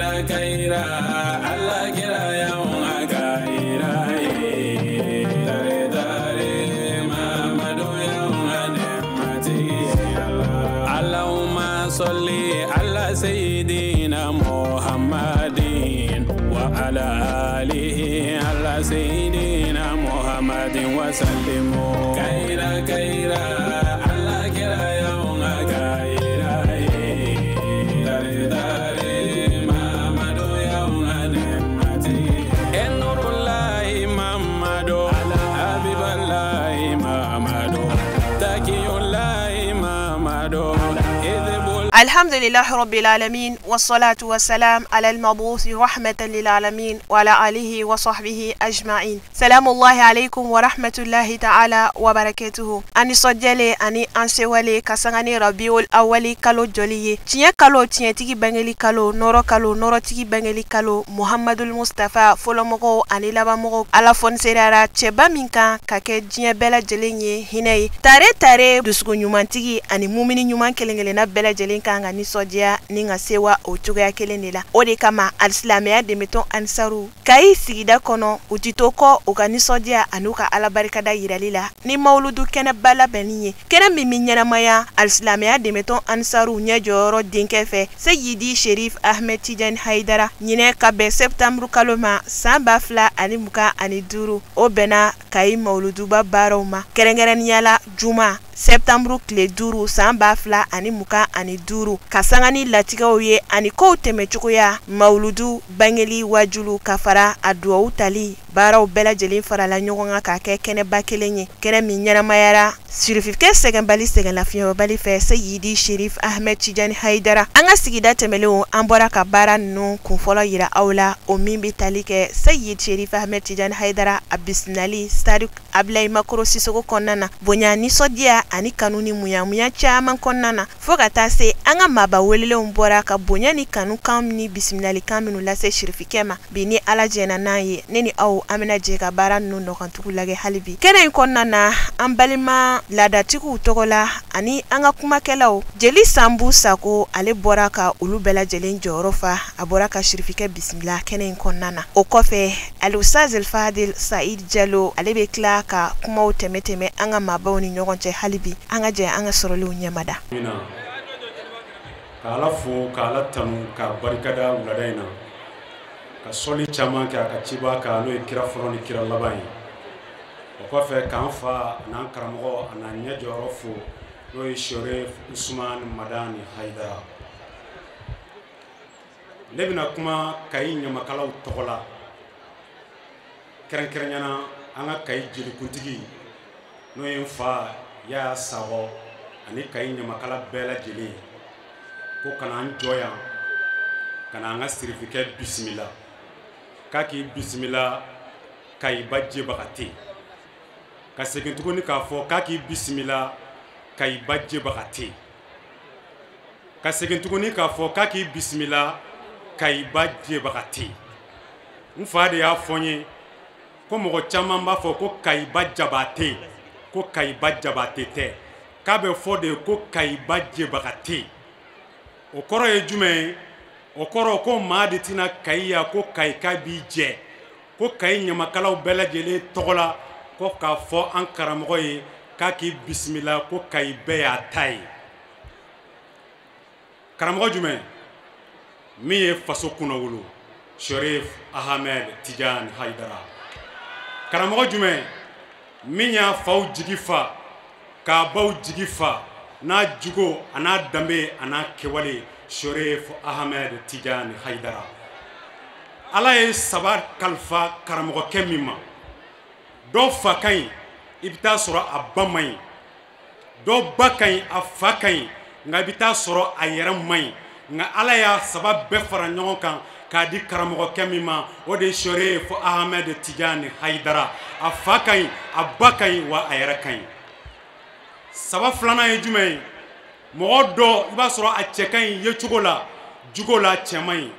Kaira Allah kira yawan kaira dare dare Muhammadu yawan mati Allahumma salli ala sayyidina Muhammadin wa ala alihi ala sayyidina Muhammadin wa sallimu kaira kaira Allah kira yawan kaira dare dare الحمد لله رب العالمين والصلاة والسلام على المبعوث رحمة للعالمين وعلى آله وصحبه أجمعين. سلام الله عليكم ورحمة الله تعالى وبركاته. Ani sɔjɛle ani an sewale ka sanga ni Rabiul Awali kalo joli ye. Tiɲɛ kalo, tiɲɛtigi bangeli kalo, nɔrɔ kalo, nɔrɔtigi bangeli kalo, Muhammadul Mustafa fɔlɔmɔgɔw ani labanmɔgɔw. Ala fɔni sereyara cɛba min kan ka kɛ diɲɛ bɛɛ lajɛlen ye hinɛ ye. Tare tare dusukun ɲumantigi ani mumini ɲuman kelen kelenna bɛɛ lajɛlen kan ka nisɔndiya ni ka sewa o cogoya kelen de la. O de kama alisilamɛya dɛmɛtɔn Ansaru Kayi sigida kɔnɔ, u ti to kɔ u ka nisɔndiya an'u ka ala barikada yirali la ni mawuludu kɛnɛba labɛnni ye. Kɛnɛ min bɛ ɲɛnamaya alisilamɛya dɛmɛtɔn Ansaru ɲɛ jɔyɔrɔ denkɛ fɛ Seyidi Sherif Ahmed Tidiane Haidara ɲinɛ ka bɛn septembre kalo ma san 2025, o bɛnna Kayi mawuluduba baaraw ma, kɛrɛnkɛrɛnnenya la juma septembre tile 5 san 2025, ka sanga ni latigɛw ye ani kow tɛmɛcogoya mawuludu bangeli wajulu ka fara a duwawu tali baaraw bɛɛ lajɛlen farala ɲɔgɔn kan k'a kɛ kɛnɛba kelen ye. Kɛnɛ min ɲɛnamayara sirifikɛ sɛgɛnbali sɛgɛnlafiɲɛbali fɛ Seyidi Sherif Ahmed Tidiane Haidara. An ka sigida tɛmɛlenw an bɔra ka baara ninnu kunfɔlɔ yira aw la, o min bɛ tali kɛ Seyidi Sherif Ahmed Tidiane Haidara a bisimilali stade Ablaye Makoro Sisoko kɔnɔna na, bonya nisɔndiya ani kanu ni muɲamuɲa caman kɔnɔna na, fo ka taa se an ka maaba welelenw bɔra ka bonya ni kanukan ni bisimilalikan minnu lase sirifikɛ ma. Bi ni Ala jɛnna n'an ye, ne ni aw an bɛna jɛ ka baara ninnu nɔkantugu lajɛ hali bi. Kɛnɛ in kɔnɔna na, an balima laadatigiw tɔgɔ la ani an ka kumakɛlaw, Jeli Sanbu Sako ale bɔra ka olu bɛɛ lajɛlen jɔyɔrɔ fa, a bɔra ka sirifikɛ bisimila kɛnɛ in kɔnɔna na. O kɔfɛ Alusaz Fadil Said Jalo ale bɛ tila ka kumaw tɛmɛ tɛmɛ an ka maabaw ni ɲɔgɔn cɛ hali bi. An ka jɛ an ka sɔrɔlenw ɲɛmada. Ka Ala fo, ka Ala tanu, ka barikada wulada in na, ka sɔli caman kɛ a ka ciba kan, n'o ye kira fɔlɔ ni kira laban ye. O kɔfɛ k'an fa n'an karamɔgɔ a n'an ɲɛ jɔyɔrɔ fo, n'o ye Sherif Usman Madani Haidara. Ne bɛna kuma Kayi ɲamakalaw tɔgɔ la, kɛrɛnkɛrɛnyana an ka Kayi jelikuntigi n'o ye n fa Yaya Sakɔ ani Kayi ɲamakala bɛɛ lajɛlen, ko ka na an jɔ yan ka na an ka sirifikɛ bisimila, k'a k'i bisimila Kayiba Jebagate, ka segin tuguni k'a fɔ k'a k'i bisimila Kayiba Jebagate, ka segin tuguni k'a fɔ k'a k'i bisimila Kayiba Jebagate. N fa de y'a fɔ n ye ko mɔgɔ caman b'a fɔ ko Kayiba Jabate, ko Kayiba Jabate tɛ, k'a bɛ fɔ de ko Kayiba Jebagate. O kɔrɔ ye jumɛn ye? O kɔrɔ ko maa de tɛna Kayi yan ko Kayika b'i jɛ, ko Kayi ɲamakalaw bɛɛ lajɛlen tɔgɔ la ko k'a fɔ an karamɔgɔ ye k'a k'i bisimila ko Kayi bɛɛ y'a ta ye. Karamɔgɔ jumɛn? Min ye faso kunnawolo, Sherif Ahmed Tidiane Haidara. Karamɔgɔ jumɛn? Min y'a faw jigi fa, k'a baw jigi fa, n'a jugo a n'a danbe a n'a kɛwale, Sherif Ahmed Tidiane Haidara. Ala ye saba kalifa karamɔgɔkɛ min ma, dɔw fa ka ɲi, i bɛ taa sɔrɔ a ba man ɲi, dɔw ba ka ɲi, a fa ka ɲi, nka i bɛ taa sɔrɔ a yɛrɛ man ɲi. Nka Ala y'a saba bɛɛ fara ɲɔgɔn kan k'a di karamɔgɔkɛ min ma, o de ye Sherif Ahmed Tidiane Haidara. A fa ka ɲi, a ba ka ɲi, wa a yɛrɛ ka ɲi. Saba filanan ye jumɛn ye? Mɔgɔ dɔ i b'a sɔrɔ a cɛ ka ɲi yecogo la, jugo la cɛ man ɲi.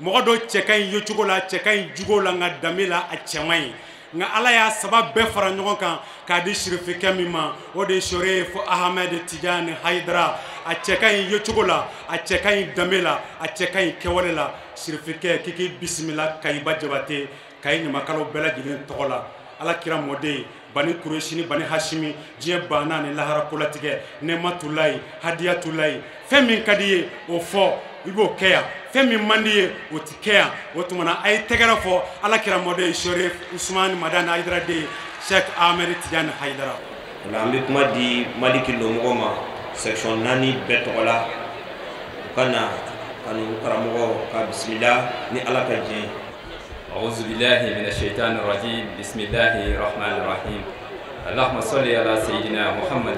Mɔgɔ dɔ cɛ ka ɲi yecogo la, cɛ ka ɲi jugo la, nka danbe la a cɛ man ɲi. Nka Ala y'a saba bɛɛ fara ɲɔgɔn kan k'a di sirifikɛ min ma, o de ye Sherif Ahmed Tijani Hayidara. A cɛ ka ɲi yecogo la, a cɛ ka ɲi danbe la, a cɛ ka ɲi kɛwale la. Sirifikɛ k'i k'i bisimila Kayiba Jabate, Kayi ɲamakalaw bɛɛ lajɛlen tɔgɔ la. Ala kira mɔden Bani Kuresi ni Bani Hashimi, diɲɛ banna ni lahara kolatigɛ, nɛmatulayi hadiyatulayi, fɛn min ka di ye o fɔ, i b'o kɛ yan, fɛn min man di ye o ti kɛ yan. O tuma na a ye tɛgɛrɛ fɔ Ala kira mɔden Sherif Usumani Madani Hayidara den Cheikh Ahmed Tijani Hayidara. O la an bɛ kuma di Maliki lomɔgɔ ma section 4 bɛɛ tɔgɔ la, u ka na ka n'u karamɔgɔ ka bisimila ni Ala ka diɲɛ ye. أعوذ بالله من الشيطان الرجيم. بسم الله الرحمن الرحيم. اللهم صل على سيدنا محمد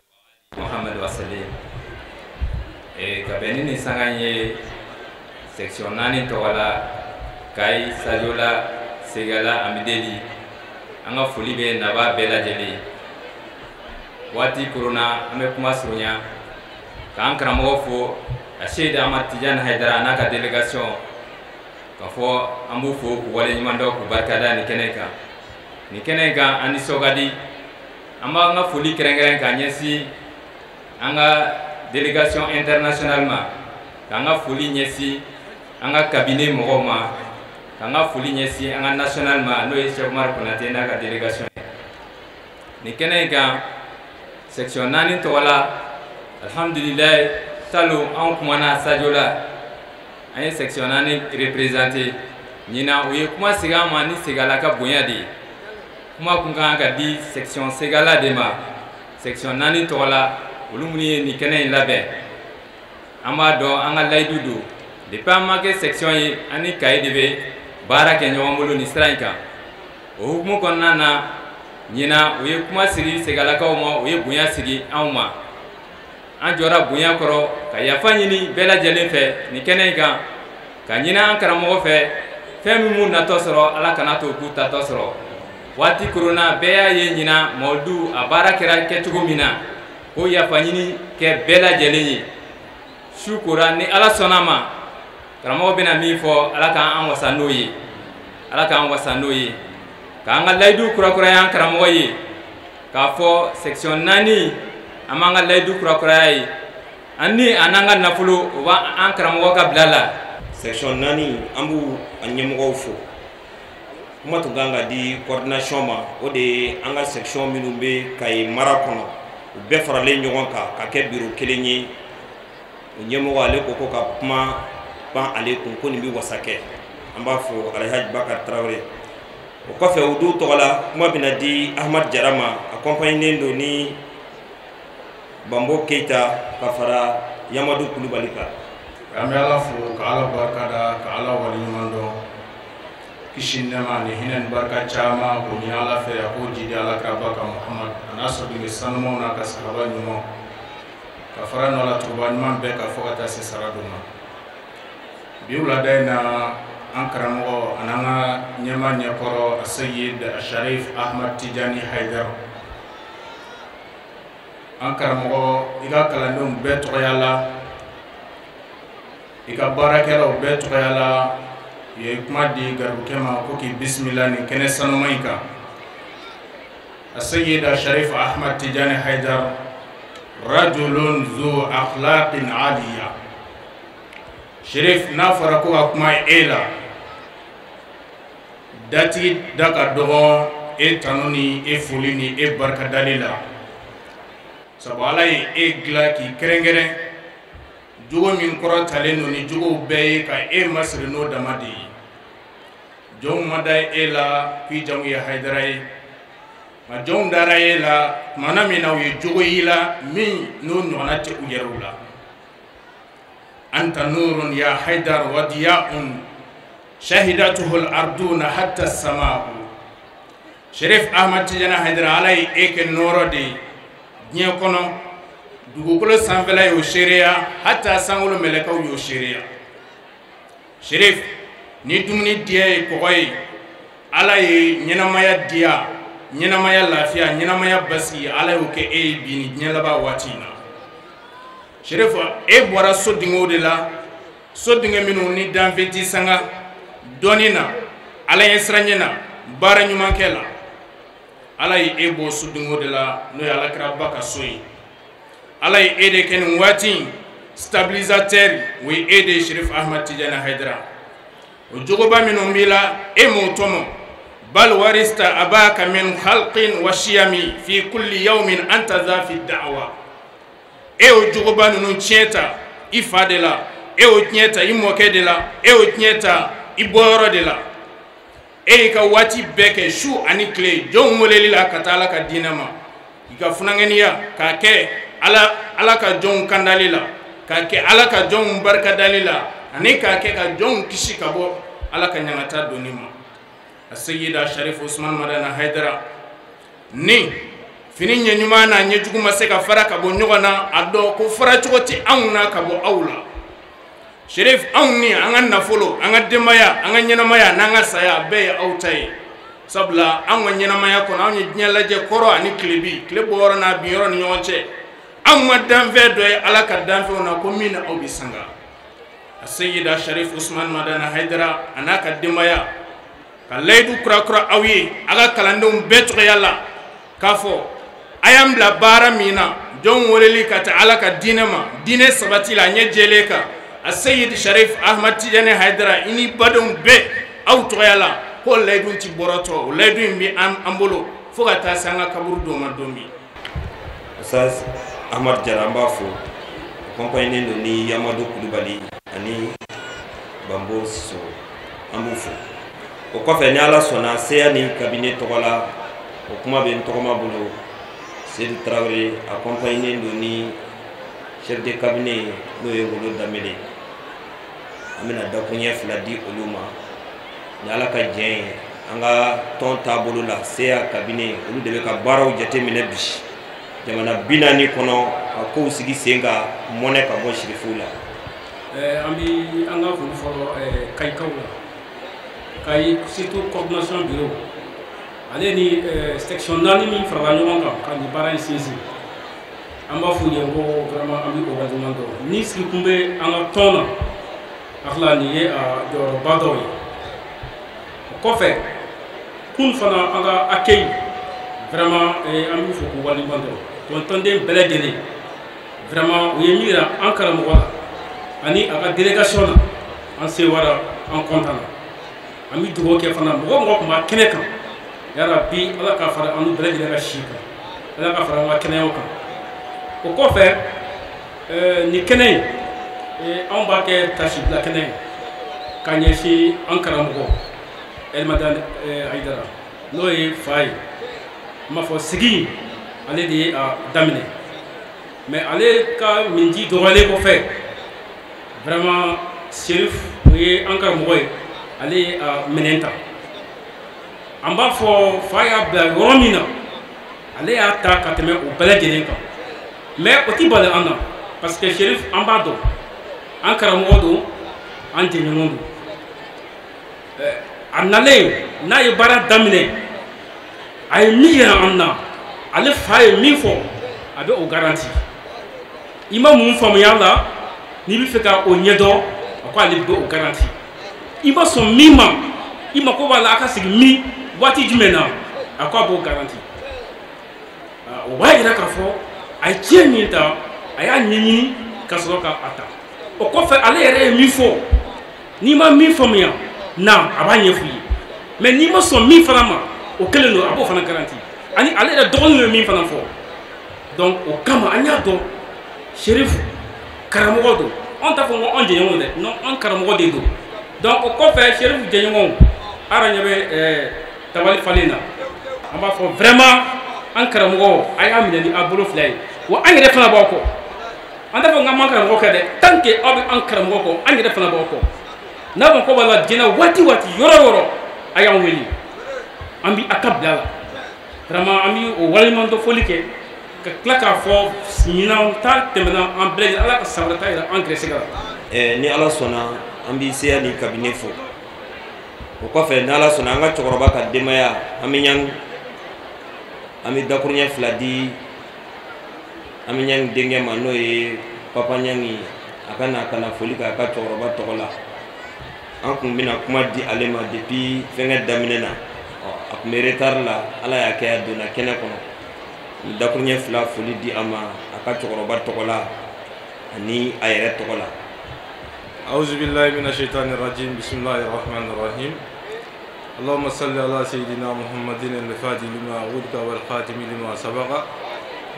محمد وسلم. Ka bɛn ni nin sanga in ye section 4 tɔgɔ la, Kayi, Sajola, Segala, Amideli, an ka foli bɛ naba bɛɛ lajɛlen. Waati korona, an bɛ kuma surunya k'an karamɔgɔ fo, a Seyidi Ahmad Tijani Hayidara n'a ka délégation, k'a fɔ an b'u fo k'u waleɲuman dɔn k'u barikada nin kɛnɛ kan. Nin kɛnɛ kan an nisɔn ka di. An b'an ka foli kɛrɛnkɛrɛn k'a ɲɛsin an ka délégation internationale ma, k'an ka foli ɲɛsin an ka cabinet mɔgɔw ma, k'an ka foli ɲɛsin an ka national ma, n'o ye Cheikh Umar Konate n'a ka délégation ye. Nin kɛnɛ in kan section 4 tɔgɔ la, alhamdulilayi, salon anw kumana Sajola, an ye section 4 représenté. Ɲinan u ye kuma segin an ma ni Segala ka bonya de ye. Kuma kun kan ka di section Segala de ma. Section 4 tɔgɔ la, olu minnu ye nin kɛnɛ in labɛn, an b'a dɔn an ka layidu don. Depuis an ma kɛ section ye, an ni Kayi de bɛ baara kɛ ɲɔgɔn bolo nin sira in kan. O hukumu kɔnɔna na, ɲinan u ye kuma sigi Segalakaw ma, u ye bonya sigi anw ma. An jɔra bonya kɔrɔ ka yafa ɲini bɛɛ lajɛlen fɛ nin kɛnɛ in kan, ka ɲini an karamɔgɔ fɛ fɛn min m'u natɔ sɔrɔ, Ala kana to k'u tatɔ sɔrɔ. Waati korona, bɛɛ y'a ye ɲinan mawudu a baara kɛra kɛcogo min na, k'o yafa ɲini kɛ bɛɛ lajɛlen ye. Su kora, ni Ala sɔnna ma, karamɔgɔ bɛna min fɔ, Ala k'an wasa n'o ye, Ala k'an wasa n'o ye, k'an ka layidu kurakuraya an karamɔgɔ ye, k'a fɔ section 4 an b'an ka layidu kurakuraya ye, an ni a n'an ka nafolo o b'an karamɔgɔ ka bila la. Section 4 an b'u a ɲɛmɔgɔw fo. Kuma tun kan ka di coordination ma, o de ye an ka section minnu bɛ Kayi mara kɔnɔ, u bɛɛ faralen ɲɔgɔn kan ka kɛ bureau kelen ye. O ɲɛmɔgɔ ale ko ko ka kuma ban ale kun, ko nin bɛ wasa kɛ. An b'a fɔ Alhaji Bakari Tarawele. O kɔfɛ, o du tɔgɔ la, kuma bɛna di Ahmad Jara ma, accompagné don ni Bambo Keita ka fara Yamadu Kulubali kan. An bɛ Ala fo ka Ala barikada ka Ala waleɲuman dɔn. Kisi nɛma ni hinɛ ni barika caman k'o ɲini Ala fɛ, a k'o jidi Ala kiraba kan Muhamad a n'a sɔrɔ sanumaw n'a ka sahaba ɲumanw, ka fara nɔ la tuguba ɲuman bɛɛ kan fo ka taa se sara don ma. Bi wulada in na, an karamɔgɔ ani an ka ɲɛmaa ɲɛkɔrɔ, Seyid Sharif Ahmad Tijani Hayidara, an karamɔgɔ, i ka kalandenw bɛɛ tɔgɔya la, i ka baarakɛlaw bɛɛ tɔgɔya la, u ye kuma di garibukɛ ma ko k'i bisimila nin kɛnɛ sanuman in kan. Seyid Sharif Ahmad Tijani Hayidara rajulun zu akhlaqin aliya. Sherif, n'a fɔra ko ka kuma e la, datigi da ka dɔgɔ e tanu ni e foli ni e barikadali la, sabu Ala ye e dilan k'i kɛrɛnkɛrɛn jogo min kɔrɔtalen don ni jogow bɛɛ ye, ka e masiri n'o dama de ye. Jɔnw ma da e la k'i jamu ye Hayidara ye, nka jɔnw dara e la tumana min na, u ye jogo y'i la min n'o ɲɔgɔnna tɛ u yɛrɛw la. Anta nurun ya Haidar wa diya'un shahidatuhu al-arduna hatta as-sama'u. Sherif Ahmad Tijani Hayidara, Ala ye e kɛ nɔɔrɔ de ye diɲɛ kɔnɔ, dugukolo sanfɛla y'o seereya, hata sankolo mɛlɛkɛw y'o seereya. Sherif, ni dumuni diya ye kɔgɔ ye, Ala ye ɲɛnamaya diya, ɲɛnamaya lafiya, ɲɛnamaya basigi, Ala y'o kɛ e ye bi ni diɲɛ laban waati in na. Sherif, e bɔra so dingɛw de la, so dingɛ minnu ni danfɛn ti sanga dɔɔni na, Ala ɲɛsiranɲɛ na, baara ɲumankɛ la. Ala ye e bɔ sudungo de la n'o ye alakiraba ka so ye. Ala ye e de kɛ nin waati in stabilisateur, o ye e de ye Cherif Ahmad Tidiane Haidara. O jogoba minnu b'i la, e m'o tɔmɔ. Bal warista abaka min khalqin wa shiyami fi kulli yawmin anta za fi da'wa. E y'o jogoba ninnu tiɲɛ ta i fa de la, e y'o tiɲɛ ta i mɔkɛ de la, e y'o tiɲɛ ta i bɔyɔrɔ de la. E y'i ka waati bɛɛ kɛ su ani tile jɔnw weleli la ka taa Ala ka diinɛ ma, i ka funankɛniya k'a kɛ Ala ka jɔnw kandali la, k'a kɛ Ala ka jɔnw barikadali la, ani k'a kɛ ka jɔnw kisi ka bɔ Ala ka ɲangata donni ma. A Seyida Sharif Usman Madani Haidara, ni fini ɲɛ ɲuman n'a ɲɛjugu ma se ka fara ka bɔ ɲɔgɔn na, a dɔn ko faracogo tɛ anw na ka bɔ aw la. Cherif, anw ni an ka nafolo, an ka denbaya, an ka ɲɛnamaya n'an ka saya bɛɛ ye aw ta ye. Sabula anw ka ɲɛnamaya kɔnɔ, anw ye diɲɛ lajɛ kɔrɔ ani tilebi, tile bɔyɔrɔ n'a binyɔrɔ ni ɲɔgɔn cɛ. Anw ma danfɛn dɔ ye Ala ka danfɛnw na ko min ni aw bɛ sanga. A Seyida Sharif Usman Madani Haidara a n'a ka denbaya ka layidu kurakura aw ye, a ka kalandenw bɛɛ tɔgɔya la, k'a fɔ a y'an bila baara min na, jɔnw weleli ka taa Ala ka diinɛ ma, diinɛ sabati la a ɲɛ jɛlen kan. A Seyid Sharif Ahmad Tidiane Haidara, i ni badenw bɛɛ aw tɔgɔya la, k'o layidu ti bɔrɔtɔ, o layidu in bɛ an bolo fo ka taa se an ka kaburu don ma don min. Ustaz Ahmad Jara, an b'a fo, accompagné don ni Yamadu Kulubali ani Bambo Sisoko, an b'u fo. O kɔfɛ, ni Ala sɔnna, seya ni cabinet tɔgɔ la, o kuma bɛ n tɔgɔma bolo, Seydou Traoré, accompagné don ni chef de cabinet n'o ye Ngolo Danbele. An bɛna dakuruɲɛ 2 di olu ma ni Ala ka jɛn ye. An ka tɔn taabolo la, seya cabinet olu de bɛ ka baaraw jateminɛ bi jamana 40 kɔnɔ, ka kow sigi sen kan, mɔnɛ ka bɔ sirifuw la. An bɛ an ka foli fɔlɔ Kayikaw la, Kayi surtout coordination bureau ale ni section 4 min farala ɲɔgɔn kan ka nin baara in sinsin. An b'a f'u ye ko vraiment an bɛ o waleɲuman dɔn. Ni sigi kun bɛ an ka tɔn na, hakili la nin ye a jɔyɔrɔba dɔw ye. O kɔfɛ kun fana an ka accueil vraiment an b'u fo k'u waleɲuman dɔn. Tɔnden bɛɛ lajɛlen vraiment u ye min yira an karamɔgɔ la ani a ka délégation na, an sewara, an content na. An bɛ dugawu kɛ fana mɔgɔ mɔgɔ tun b'a kɛnɛ kan, yarabi Ala ka fara an bɛɛ lajɛlen ka si kan, Ala ka fara an ka kɛnɛyaw kan. O kɔfɛ nin kɛnɛ in, anw b'a kɛ tasibila kɛnɛ ye ka ɲɛsin an karamɔgɔ El Madani Haidara, n'o ye fa ye. N b'a fɔ sigi ale de ye a daminɛ, mais ale ka minji dɔgɔyalen kɔfɛ vraiment Cherif o ye an karamɔgɔ ye, ale ye a minɛn ta. An b'a fɔ fa y'a bila yɔrɔ min na, ale y'a ta ka tɛmɛ o bɛɛ lajɛlen kan, mais o ti bali an na parce que Cherif an b'a dɔn, an karamɔgɔ don, an jɛɲɔgɔn don. A nalen n'a ye baara daminɛ, a ye min yira an na, ale fa ye min fɔ, a bɛ o garanti. I ma mun faamuya la, n'i bɛ fɛ ka o ɲɛdɔn, a ko ale bɛ o garanti. I ma sɔn min ma, i mako b'a la a ka sigi min waati jumɛn na, a ko a b'o garanti. O b'a yira k'a fɔ a ye tiɲɛ min ta, a y'a ɲɛɲini ka sɔrɔ k'a ta. O kɔfɛ ale yɛrɛ ye min fɔ, n'i ma min faamuya na, a b'a ɲɛf'i ye, mais n'i ma sɔn min fana ma, o kelen don, a b'o fana garanti. Ani ale yɛrɛ dɔgɔninw ye min fana fɔ. Donc o kama an y'a dɔn Cherif karamɔgɔ don, anw t'a fɔ ko anw jɛɲɔgɔnw dɛ, non, an karamɔgɔ de don. Donc o kɔfɛ Cherif jɛɲɔgɔnw, a yɛrɛ ɲɛ bɛ tabali falen na, an b'a fɔ vraiment an karamɔgɔ a y'a minɛ ni a bolo 2 ye, wa an yɛrɛ fana b'aw kɔ. An t'a fɔ k'an m'an karamɔgɔ kɛ dɛ, tant que aw bɛ an karamɔgɔ kɔ, an yɛrɛ fana b'aw kɔ. N'a ma ko b'a la diɲɛ waati waati, yɔrɔ yɔrɔ, a y'an wele, an bɛ a ka bila la. Vraiment an bɛ o waleɲuman dɔ foli kɛ ka tila k'a fɔ ɲinan ta tɛmɛna an bɛɛ lajɛlen, Ala ka san wɛrɛ ta yira an gɛrɛsɛgɛ la. Ni Ala sɔnna, an bɛ seya ni cabinet fo. O kɔfɛ, ni Ala sɔnna, an ka cɛkɔrɔba ka denbaya, an bɛ ɲangi, an bɛ dakuruɲɛ 2 di an bɛ ɲangi denkɛ ma, n'o ye Papa Ɲangi, a ka na ka na foli kɛ a ka cɛkɔrɔba tɔgɔ la. An kun bɛna kuma di ale ma depuis fɛnkɛ daminɛ na, A tun bɛ retard la, Ala y'a kɛ a donna kɛnɛ kɔnɔ. N dakuruɲɛ fila foli di a ma a ka cɛkɔrɔba tɔgɔ la ani a yɛrɛ tɔgɔ la. أعوذ بالله من الشيطان الرجيم بسم الله الرحمن الرحيم اللهم صل على سيدنا محمد الفاتح لما أغلق والخاتم لما سبق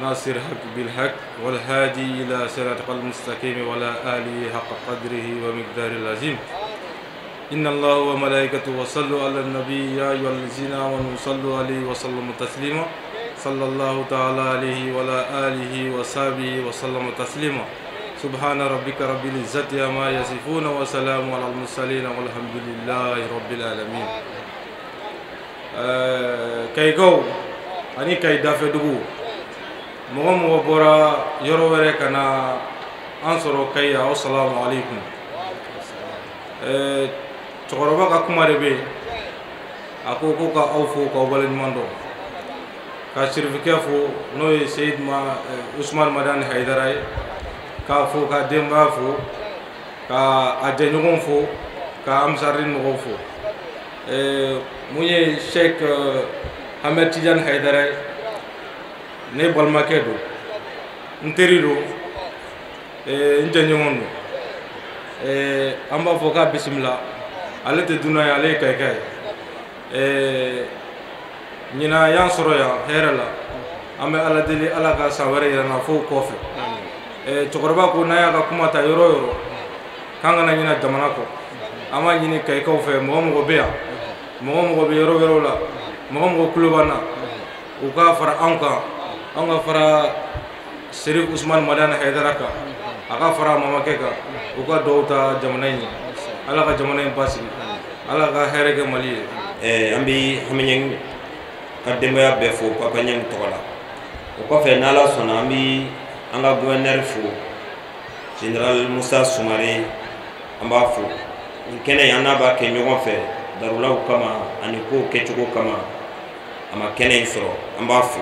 ناصر الحق بالحق والهادي إلى صراطك المستقيم وعلى آله حق قدره ومقداره العظيم إن الله وملائكته وصلوا على النبي يا أيها الذين آمنوا صلوا عليه وسلموا تسليما صلى الله تعالى عليه وعلى آله وصحبه وسلم تسليما سبحان ربك رب العزة عما يصفون وسلام على المرسلين والحمد لله رب العالمين. Kayikaw ani Kayi dafɛdugu mɔgɔ mɔgɔ bɔra yɔrɔ wɛrɛ ka na an sɔrɔ Kayi, aw salamu aleykum. Cɛkɔrɔba ka kuma de bɛ yen, a ko ko ka aw fo k'aw waleɲuman dɔn, ka sirifikɛ fo n'o ye Seyid Usumani Madani Hayidara ye, k'a fo ka denbaya fo, ka a jɛɲɔgɔnw fo, ka Ansarudine mɔgɔw fo. Mun ye Sheikh Ahmed Tidiane Hayidara ye, ne balimakɛ don, n teri don, n jɛɲɔgɔn don. An b'a fɔ k'a bisimila, ale tɛ dunan ye, ale ye Kayika ye. Ɲinan y'an sɔrɔ yan hɛrɛ la, an bɛ Ala deli Ala ka san wɛrɛ yira n na fo kɔfɛ. Cɛkɔrɔba ko n'a y'a ka kuma ta yɔrɔ o yɔrɔ k'an kana ɲinɛ jamana kɔ. An b'a ɲini Kayikaw fɛ, mɔgɔ mɔgɔ bɛ yan, mɔgɔ mɔgɔ bɛ yɔrɔ wɛrɛw la, mɔgɔ mɔgɔ tulo b'an na, u ka fara anw kan, anw ka fara Serif Usumani Madani Hayidara kan, a ka fara mamakɛ kan, u ka duwawu ta jamana in ye. Ala ka jamana in basigi, Ala ka hɛrɛ kɛ Mali ye. An bɛ Hamiɲɛn ka denbaya bɛɛ fo Papa Ɲɛng tɔgɔ la. O kɔfɛ n'Ala sɔnna an bɛ an ka gouverneur fo, général Musa Sumare, an b'a fo. Nin kɛnɛ in an n'a b'a kɛ ɲɔgɔn fɛ darulaw kama ani kow kɛcogo kama, a ma kɛnɛ in sɔrɔ, an b'a fo.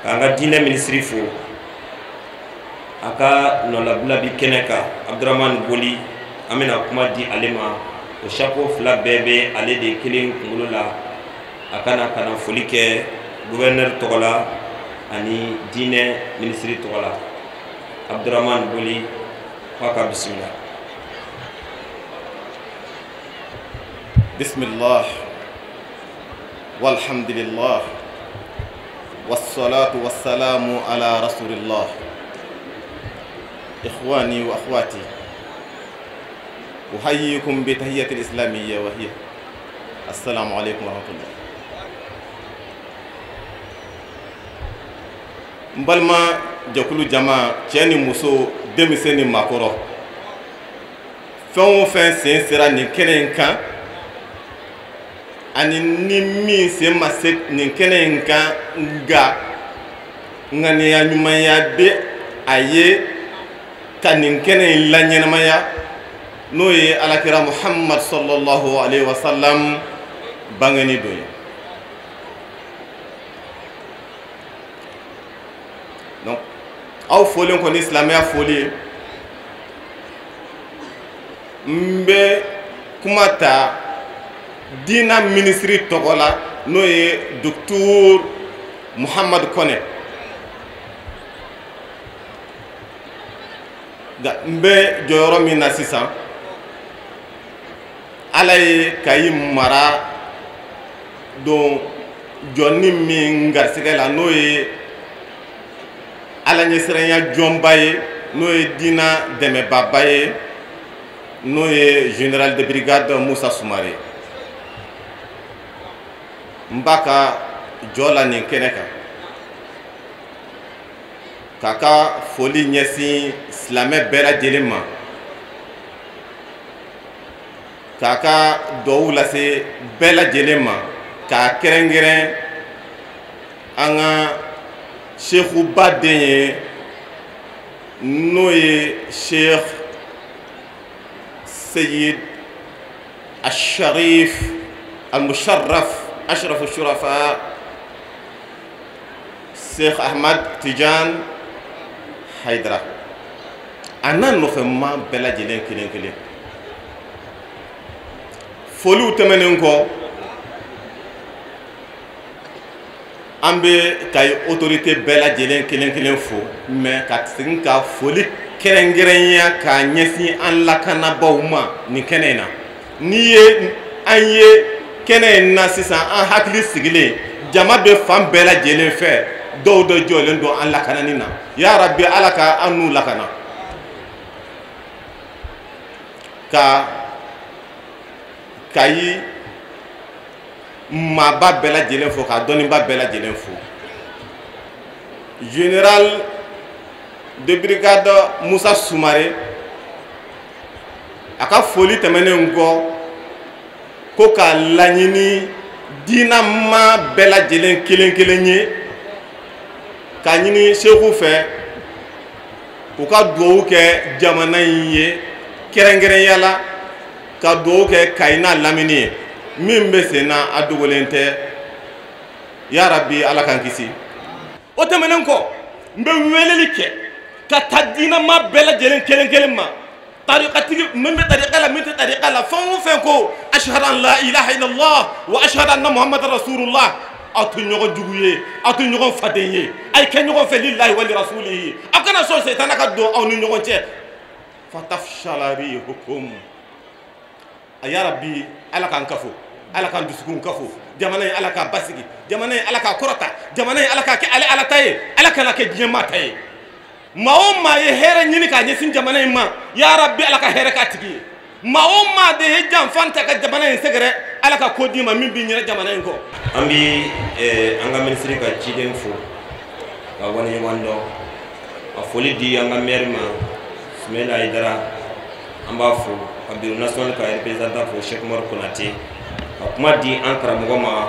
K'an ka diinɛ minisiri fo, a ka nɔlabila bi kɛnɛ kan, Abdramane Boli, an bɛna kuma di ale ma. O chapeau fila bɛɛ bɛ ale de kelen kunkolo la, a kana ka na foli kɛ gouverneur tɔgɔ la ani diinɛ minisiri tɔgɔ la. Abdramane Boli, k'a ka bisimila. Bismillah walhamdulillah wassalatu wassalamu ala rasulillah. Ikhwani wa akhwati, uhayyikum bi tahiyyati al-islamiyya wa hiya assalamu alaykum wa rahmatullah. N balima jɛkulu jama, cɛ ni muso, denmisɛn ni maakɔrɔ, fɛn o fɛn sen sera nin kɛnɛ in kan ani ni min sen ma se nin kɛnɛ in kan, nka ŋaniya ɲumanya bɛ a ye ka nin kɛnɛ in laɲɛnamaya, n'o ye alakira Muhammad sallallahu alaihi wa sallam bangeni don ye. Donc aw folen kɔni silamɛya foli ye, n bɛ kuma ta diina minisiri tɔgɔ la, n'o ye docteur Muhammad Kone. N bɛ jɔyɔrɔ min na sisan, Ala ye Kayi mara don jɔnni min garisɛgɛ la, n'o ye Ala ɲɛsiranya jɔnba ye, n'o ye diina dɛmɛbaba ye, n'o ye général de brigade Musa Sumare. N b'a ka jɔ la nin kɛnɛ kan k'a ka foli ɲɛsin silamɛ bɛɛ lajɛlen ma, k'a ka duwawu lase bɛɛ lajɛlen ma, k'a kɛrɛnkɛrɛn an ka sekuba den ye, n'o ye Sheikh Seyid Asharif Al-Musharraf Ashraf Shurafa Sheikh Ahmad Tidiane Haidara, a n'a nɔfɛ maa bɛɛ lajɛlen kelen kelen. Foliw tɛmɛnen kɔ, An bɛ Kayi autorité bɛɛ lajɛlen kelen kelen fo, mais ka segin ka foli kɛrɛnkɛrɛnya k'a ɲɛsin an lakanabaaw ma nin kɛnɛ in na. N'i ye an ye kɛnɛ in na sisan, an hakili sigilen, jama bɛ fan bɛɛ lajɛlen fɛ, dɔw de jɔlen don an lakanani na. Ya Rabbi, Ala ka an n'u lakana. Ka Kayi maaba bɛɛ lajɛlen fo, ka dɔnniba bɛɛ lajɛlen fo. Général de brigade Musa Sumare, a ka foli tɛmɛnen kɔ, ko k'a laɲini diinama bɛɛ lajɛlen kelen kelen ye, k'a ɲini seku fɛ u ka duwawu kɛ jamana in ye, kɛrɛnkɛrɛnya la ka duwawu kɛ Kayi n'a lamini ye. Min bɛ sen na a dogolen tɛ. Ya Rabbi, Ala k'an kisi. O tɛmɛnen kɔ, n bɛ weleli kɛ ka taa diinama bɛɛ lajɛlen kelen kelen ma, tarikatigi min bɛ tarika la, min tɛ tarika la, fɛn o fɛn ko ashhadu an la ilaha illallah wa ashhadu anna muhammadan rasulullah. Aw tɛ ɲɔgɔn jugu ye, aw tɛ ɲɔgɔn faden ye, a ye kɛ ɲɔgɔn fɛ lillahi wa li rasulihi. Aw kana sɔn sɛtana ka don aw ni ɲɔgɔn cɛ. Fatafshala rihukum. Ya Rabbi, Ala k'an kafo, Ala k'an dusukun kafo. Jamana in, Ala k'a basigi. Jamana in, Ala k'a kɔrɔta. Jamana in, Ala k'a kɛ ale Ala ta ye, Ala kana kɛ diɲɛmaa ta ye. Maa o maa ye hɛrɛ ɲini k'a ɲɛsin jamana in ma, ya Rabbi, Ala ka hɛrɛ k'a tigi ye. Maa o maa de ye janfa ta ka jamana in sɛgɛrɛ, Ala ka ko d'i ma min b'i ɲɛna jamana in kɔ. An bi an ka minisiri ka ciden fo ka waleɲuman dɔn, ka foli di an ka maire ma Sumayila Hayidara, an b'a fo, ka bureau national ka représentant fo Cheikh Umaru Konate, ka kuma di an karamɔgɔ ma.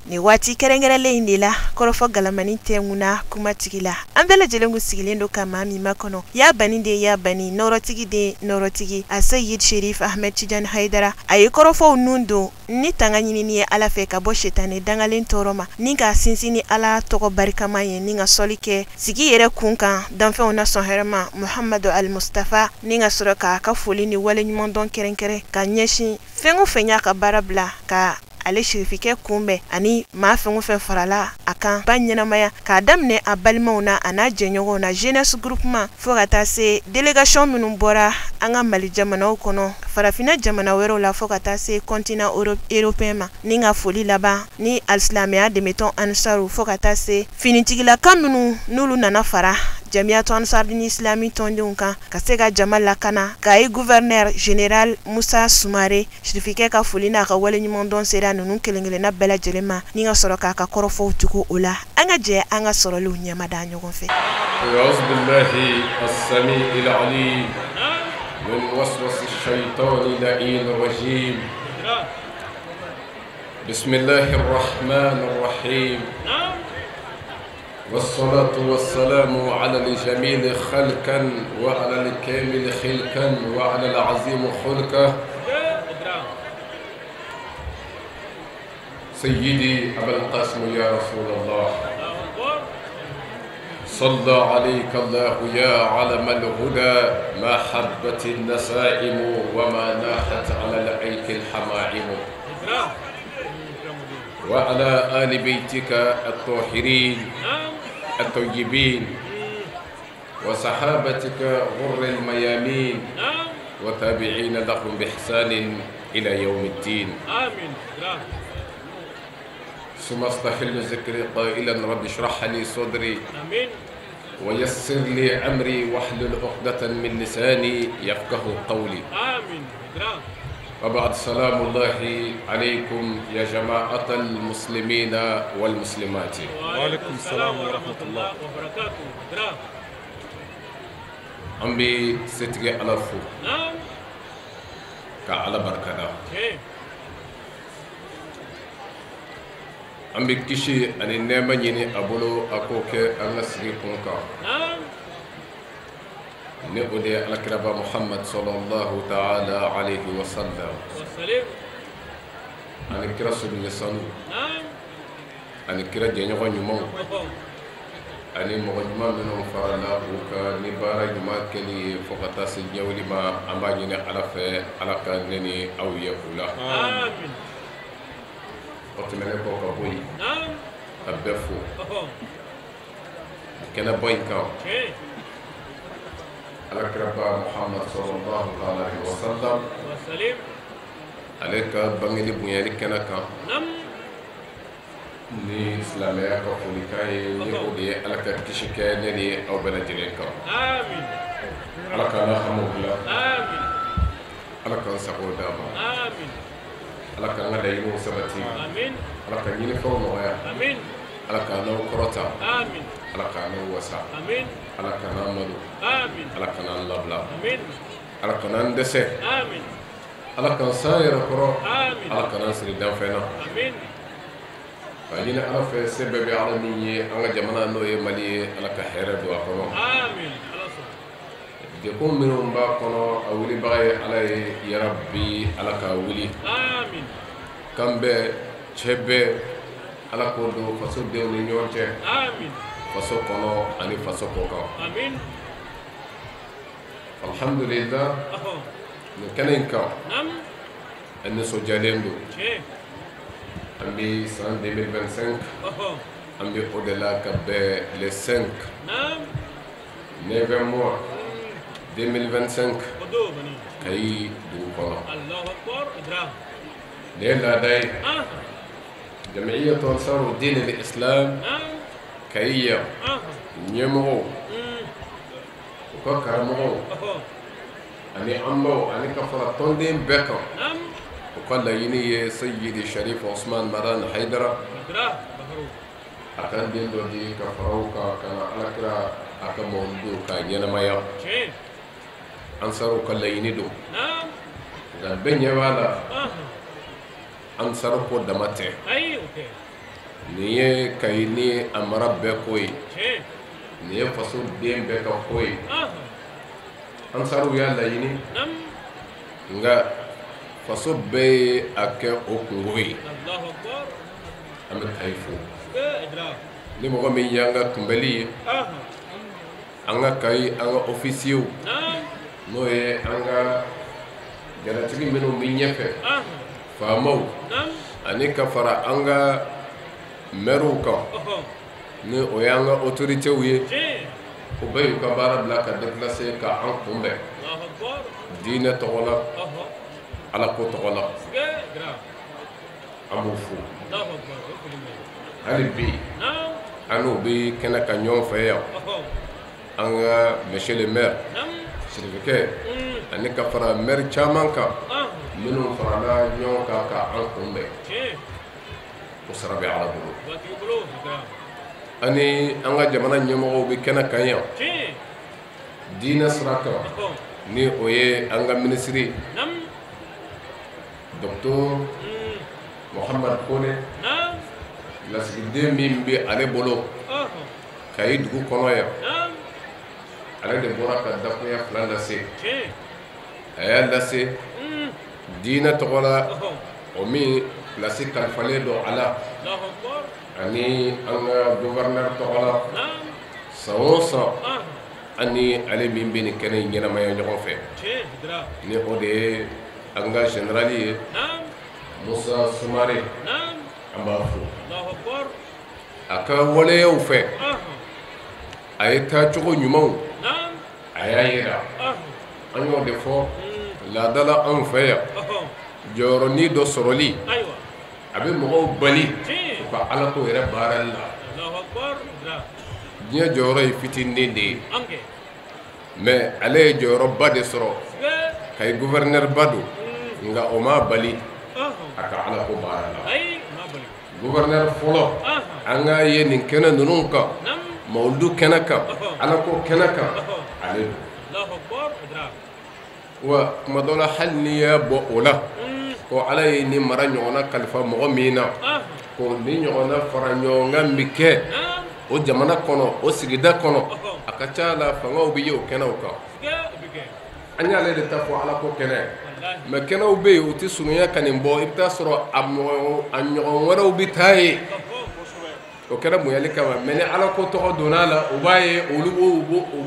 Nin waati kɛrɛnkɛrɛnlen in de la, kɔrɔfɔ galamani tɛ ŋuna kumatigi la. An bɛɛ lajɛlen kun sigilen don ka maa min makɔnɔ, ya bani den, ya bani nɔrɔtigi den, nɔrɔtigi Aseyid Sherif Ahmed Tidiane Hayidara. A ye kɔrɔfɔw nun don ni tanga ɲinini ye Ala fɛ ka bɔ setanɛ dangalen tɔɔrɔ ma, ni ka sinsin ni Ala tɔgɔ barikama ye, ni ka sɔli kɛ sigi yɛrɛ kun kan danfɛnw na sɔn hɛrɛma Muhamadu Al Mustafa, ni ka sɔrɔ k'a ka foli ni waleɲumandɔn kɛrɛnkɛrɛn ka ɲɛsin fɛn o fɛn y'a ka baara bila ka ale sirifikɛ kunbɛn, ani maa fɛn o fɛn farala a kan ba ɲɛnamaya, k'a daminɛ a balimaw na a n'a jɛɲɔgɔnw na jeunesse groupement, fo ka taa se délégation minnu bɔra an ka Mali jamanaw kɔnɔ, farafinna jamana wɛrɛw la, fo ka taa se continent européen ma. Ni ka foli laban ni alisilamɛya dɛmɛtɔn Ansaru, fo ka taa se finitigilaka minnu n'olu nana fara Jamiyatu Ansardini Islami tɔndenw kan ka se ka jama lakana. Kayi gouverneur général Musa Sumare, sirifikɛ ka foli n'a ka waleɲumandɔn sera ninnu kelen kelenna bɛɛ lajɛlen ma, ni ka sɔrɔ k'a ka kɔrɔfɔw tugu o la. An ka jɛ an ka sɔrɔliw ɲɛmada ɲɔgɔn fɛ. أعوذ بالله السميع العليم من وسوس الشيطان اللعين الرجيم. بسم الله الرحمن الرحيم. والصلاة والسلام على الجميل خلقا وعلى الكامل خلقا وعلى العظيم خلقا سيدي أبا القاسم يا رسول الله. صلى عليك الله يا علم الهدى، ما حبت النسائم وما ناحت على العيك الحمائم، وعلى آل بيتك الطاهرين الطيبين وصحابتك غر الميامين وتابعين لهم بإحسان إلى يوم الدين. آمين. ثم استحل ذكري قائلا رب اشرح لي صدري آمين ويسر لي أمري واحلل عقدة من لساني يفقه قولي. آمين. وبعد، سلام الله عليكم يا جماعة المسلمين والمسلمات. وعليكم السلام ورحمة الله وبركاته. An bɛ setigi Ala fo ka Ala barikada. An bɛ kisi ani nɛɛma ɲini a bolo, a k'o kɛ an ka sigi kun kan, ni o de ye alakiraba Muhammad sallallahu ta'ala alayhi wa sallam, ani kira sobiɲɛ sanu, ani kira jɛɲɔgɔn ɲumanw, ani mɔgɔ ɲuman minnu farala u kan ni baara ɲuman kɛli ye fo ka taa se ɲɛwuli ma. An b'a ɲini Ala fɛ, Ala ka ne ni aw ye u la. O tɛmɛnen kɔ ka bɔ yen, Ka bɛɛ fo kɛnɛba in kan. Alakiraba Muhammad sallallahu alaihi wa sallam, ale ka bangeli bonyali kɛnɛ kan ni silamɛya ka folikan ye, ni o de ye Ala ka kisi kɛ ne ni aw bɛɛ lajɛlen kan. Ala k'an hamiw dilan, Ala k'an sago d'a ma, Ala k'an ka laɲiniw sabati, Ala ka ɲinifɛnw nɔgɔya, Ala k'an n'aw kɔrɔta, Ala k'an n'aw wasa, Ala kan'an malo, Ala kan'an labila, Ala kan'an dɛsɛ, Ala k'an san yɛrɛ kɔrɔ, Ala kan'an siri danfɛn na. Ka ɲini Ala fɛ, se bɛɛ bɛ Ala min ye, an ka jamana n'o ye Mali ye, Ala ka hɛrɛ don a kɔnɔ. Degun minnu b'a kɔnɔ, a wulibaga ye Ala ye, yarabi Ala k'a wuli. Kan bɛɛ, cɛ bɛɛ, Ala k'o don fasodenw ni ɲɔgɔn cɛ, faso kɔnɔ ani faso kɔ kan. Alhamdulillah, nin kɛnɛ in kan, an nisɔndiyalen don. An bɛ san 2025, an bɛ o de la ka bɛn le 5 9 mois 2025, Kayi dugu kɔnɔ. Nin ye laada ye. Jam'iyyatu Ansaru Din al-Islam Kayi yan ɲɛmɔgɔw, u ka karamɔgɔw ani an baw ani ka fara tɔnden bɛɛ kan, u ka laɲini ye Sayyidi Sharif Osman Madan Haidara a ka den dɔ di ka fara u kan ka na Alakira a ka mawuludu k'a ɲɛnamaya. Ansaru ka laɲini don, nka bɛɛ ɲɛ b'a la, Ansaru ko dama tɛ. Nin ye Kayi ni a mara bɛɛ ko ye, nin ye faso den bɛɛ ka ko ye. Ansaru y'a laɲini, nka faso bɛɛ ye a kɛ o kungo ye. An bɛ Kayi fo. Ni mɔgɔ min y'an ka kunbɛli ye, an ka Kayi, an ka ofisiyew, n'o ye an ka jalatigi minnu bɛ ɲɛfɛ, faamaw, ani ka fara an ka mɛriw kan, ni o y'an ka autorités ye, o bɛɛ y'u ka baara bila ka déplacer ka an kunbɛn diinɛ tɔgɔ la, Ala ko tɔgɔ la. An b'u fo hali bi. An n'u bɛ kɛnɛ ka ɲɔgɔn fɛ yan, an ka monsieur le maire Sirifikɛ, ani ka fara maire caman kan minnu farala ɲɔgɔn kan ka an kunbɛn, o sara bɛ Ala bolo. Ani an ka jamana ɲɛmɔgɔw bɛ kɛnɛ kan yan diinɛ sira kan, ni o ye an ka minisiri docteur Mohamed Kone, lasigiden min bɛ ale bolo Kayi dugu kɔnɔ yan, ale de bɔra ka dakunya 2 lase. A y'a lase diinɛ tɔgɔ la, o min place kalifalen don a la, ani an ka gouverneur tɔgɔ la. San o san, ani ale min bɛ nin kɛnɛ in ɲɛnamaya ɲɔgɔn fɛ, ni o de ye an ka général ye Musa Sumare, an b'a fo a ka waleyaw fɛ. A ye taacogo ɲumanw a y'a yira, an y'o de fɔ laadala anw fɛ yan. Jɔyɔrɔnin dɔ sɔrɔli a bɛ mɔgɔw bali u ka Ala ko yɛrɛ baarali la. Diɲɛ jɔyɔrɔ ye fitinin de ye, mais ale ye jɔyɔrɔba de sɔrɔ, Kayi gouverneur ba don, nka o m'a bali a ka Ala ko baara la. Gouverneur fɔlɔ an k'a ye nin kɛnɛ ninnu kan, mawuludu kɛnɛ kan, Ala ko kɛnɛ kan, ale don. Wa tuma dɔ la, hali n'i y'a bɔ o la ko Ala ye nin mara ɲɔgɔnna kalifa mɔgɔ min na, ko ni ɲɔgɔnna fara ɲɔgɔn kan bɛ kɛ o jamana kɔnɔ, o sigida kɔnɔ, a ka ca la fangaw bɛ ye o kɛnɛw kan. An y'ale de ta fɔ Ala ko kɛnɛ, mais kɛnɛw bɛ yen, u tɛ surunya ka nin bɔ. I bɛ taa sɔrɔ a ɲɔgɔn wɛrɛw bɛ taa yen o kɛra bonyali kama, mais ni Ala ko tɔgɔ donna a la, u b'a ye olu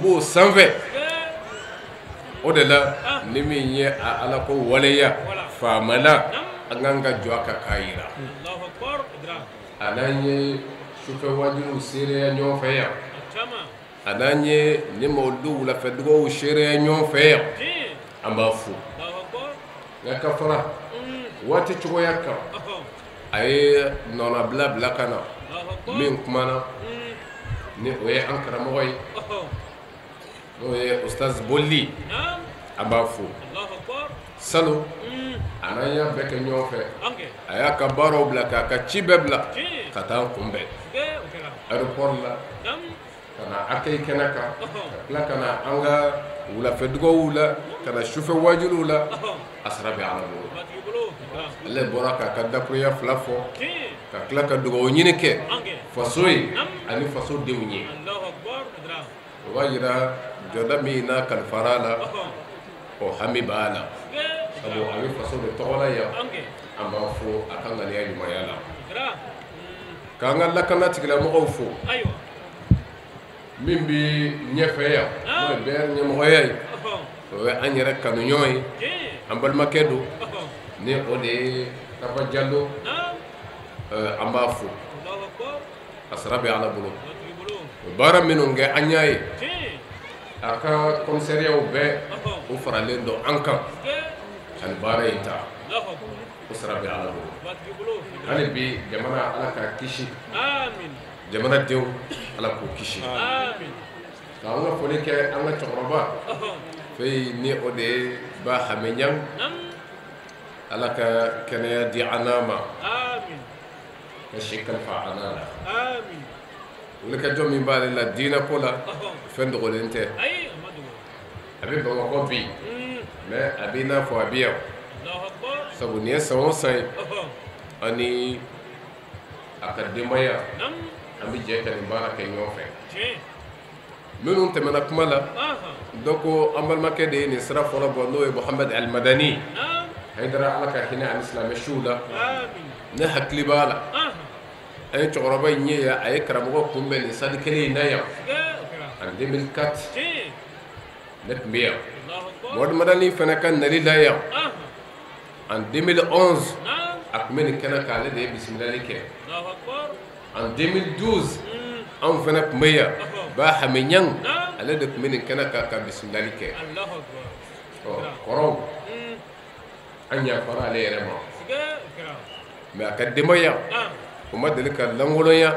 b'o sanfɛ. O de la, ni min ye a Ala ko waleya faamana, an kan ka jɔ a kan k'a yira. A n'an ye sufɛ wajuliw seereya ɲɔgɔn fɛ yan, a n'an ye nin mawuludu wulafɛ dugawu seereya ɲɔgɔn fɛ yan, an b'a fo. Nka ka fara waati cogoya kan, a ye nɔnabila bila ka na min kumana ni o ye an karamɔgɔ ye, n'o ye Ustaz Boli, an b'a fo. Salon a n'an y'a bɛɛ kɛ ɲɔgɔn fɛ, a y'a ka baaraw bila k'a ka ci bɛɛ bila ka taa an kunbɛn aéroport la, ka na accueil kɛnɛ kan, ka tila ka na an ka wulafɛ dugawu la, ka na sufɛ wajuliw la. A sara bɛ Ala bolo. Ale bɔra k'a ka dakurunya fila fɔ, ka tila ka dugawu ɲini kɛ faso ye ani faso denw ye. O b'a jira jɔda min n'a kalifara a la, o hami b'a la, sabu a bɛ faso de tɔgɔ la yan. An b'a fo a ka ŋaniya ɲumanya la. K'an ka lakana tigilamɔgɔw fo, min bɛ ɲɛfɛ yan, n'o ye bɛɛ ɲɛmɔgɔya ye, o ye an yɛrɛ kanuɲɔgɔn ye, an balimakɛ don, ni o de ye Kaba Jalo, an b'a fo. A sara bɛ Ala bolo. O baara minnu kɛ an y'a ye, a ka commissariatw bɛɛ o faralen don an kan ka nin baara in ta, o sara bɛ Ala bolo. Hali bi jamana Ala k'a kisi, jamanadenw Ala k'u kisi. K'an ka foli kɛ an ka cɛkɔrɔba fɛn ni o de ye Ba Hame Ɲang, Ala ka kɛnɛya di an n'a ma, ka si kalifa an n'a la. Wulikajɔ min b'ale la diinɛ ko la, fɛn dogolen tɛ. A bɛ Bamakɔ bi, mais a b'i n'a fɔ a bɛ yan, sabu nin ye san o san ye, ani a ka denbaya an bɛ jɛ ka nin baara kɛ ɲɔgɔn fɛ. Minnu tɛmɛna kuma la, dɔ ko an balimakɛ de ye nin sira fɔlɔ bɔ, n'o ye Mohamed Alimadani Hayidara, Ala ka hinɛ ani silamɛ siw la. Ne hakili b'a la, an ye cɛkɔrɔba in ye yan, a ye karamɔgɔ kunbɛn nin sali kelen in na yan en 2004, ne tun bɛ yan. Mohamed Madani fana ka nali la yan en 2011, a tun bɛ nin kɛnɛ kan, ale de ye bisimilali kɛ. En 2012, anw fana tun bɛ yan, Ba Hame Ɲang ale de tun bɛ nin kɛnɛ kan ka bisimilali kɛ. Ɔ kɔrɔw, an yafara ale yɛrɛ ma, mais a ka denbaya o ma deli ka lankolonya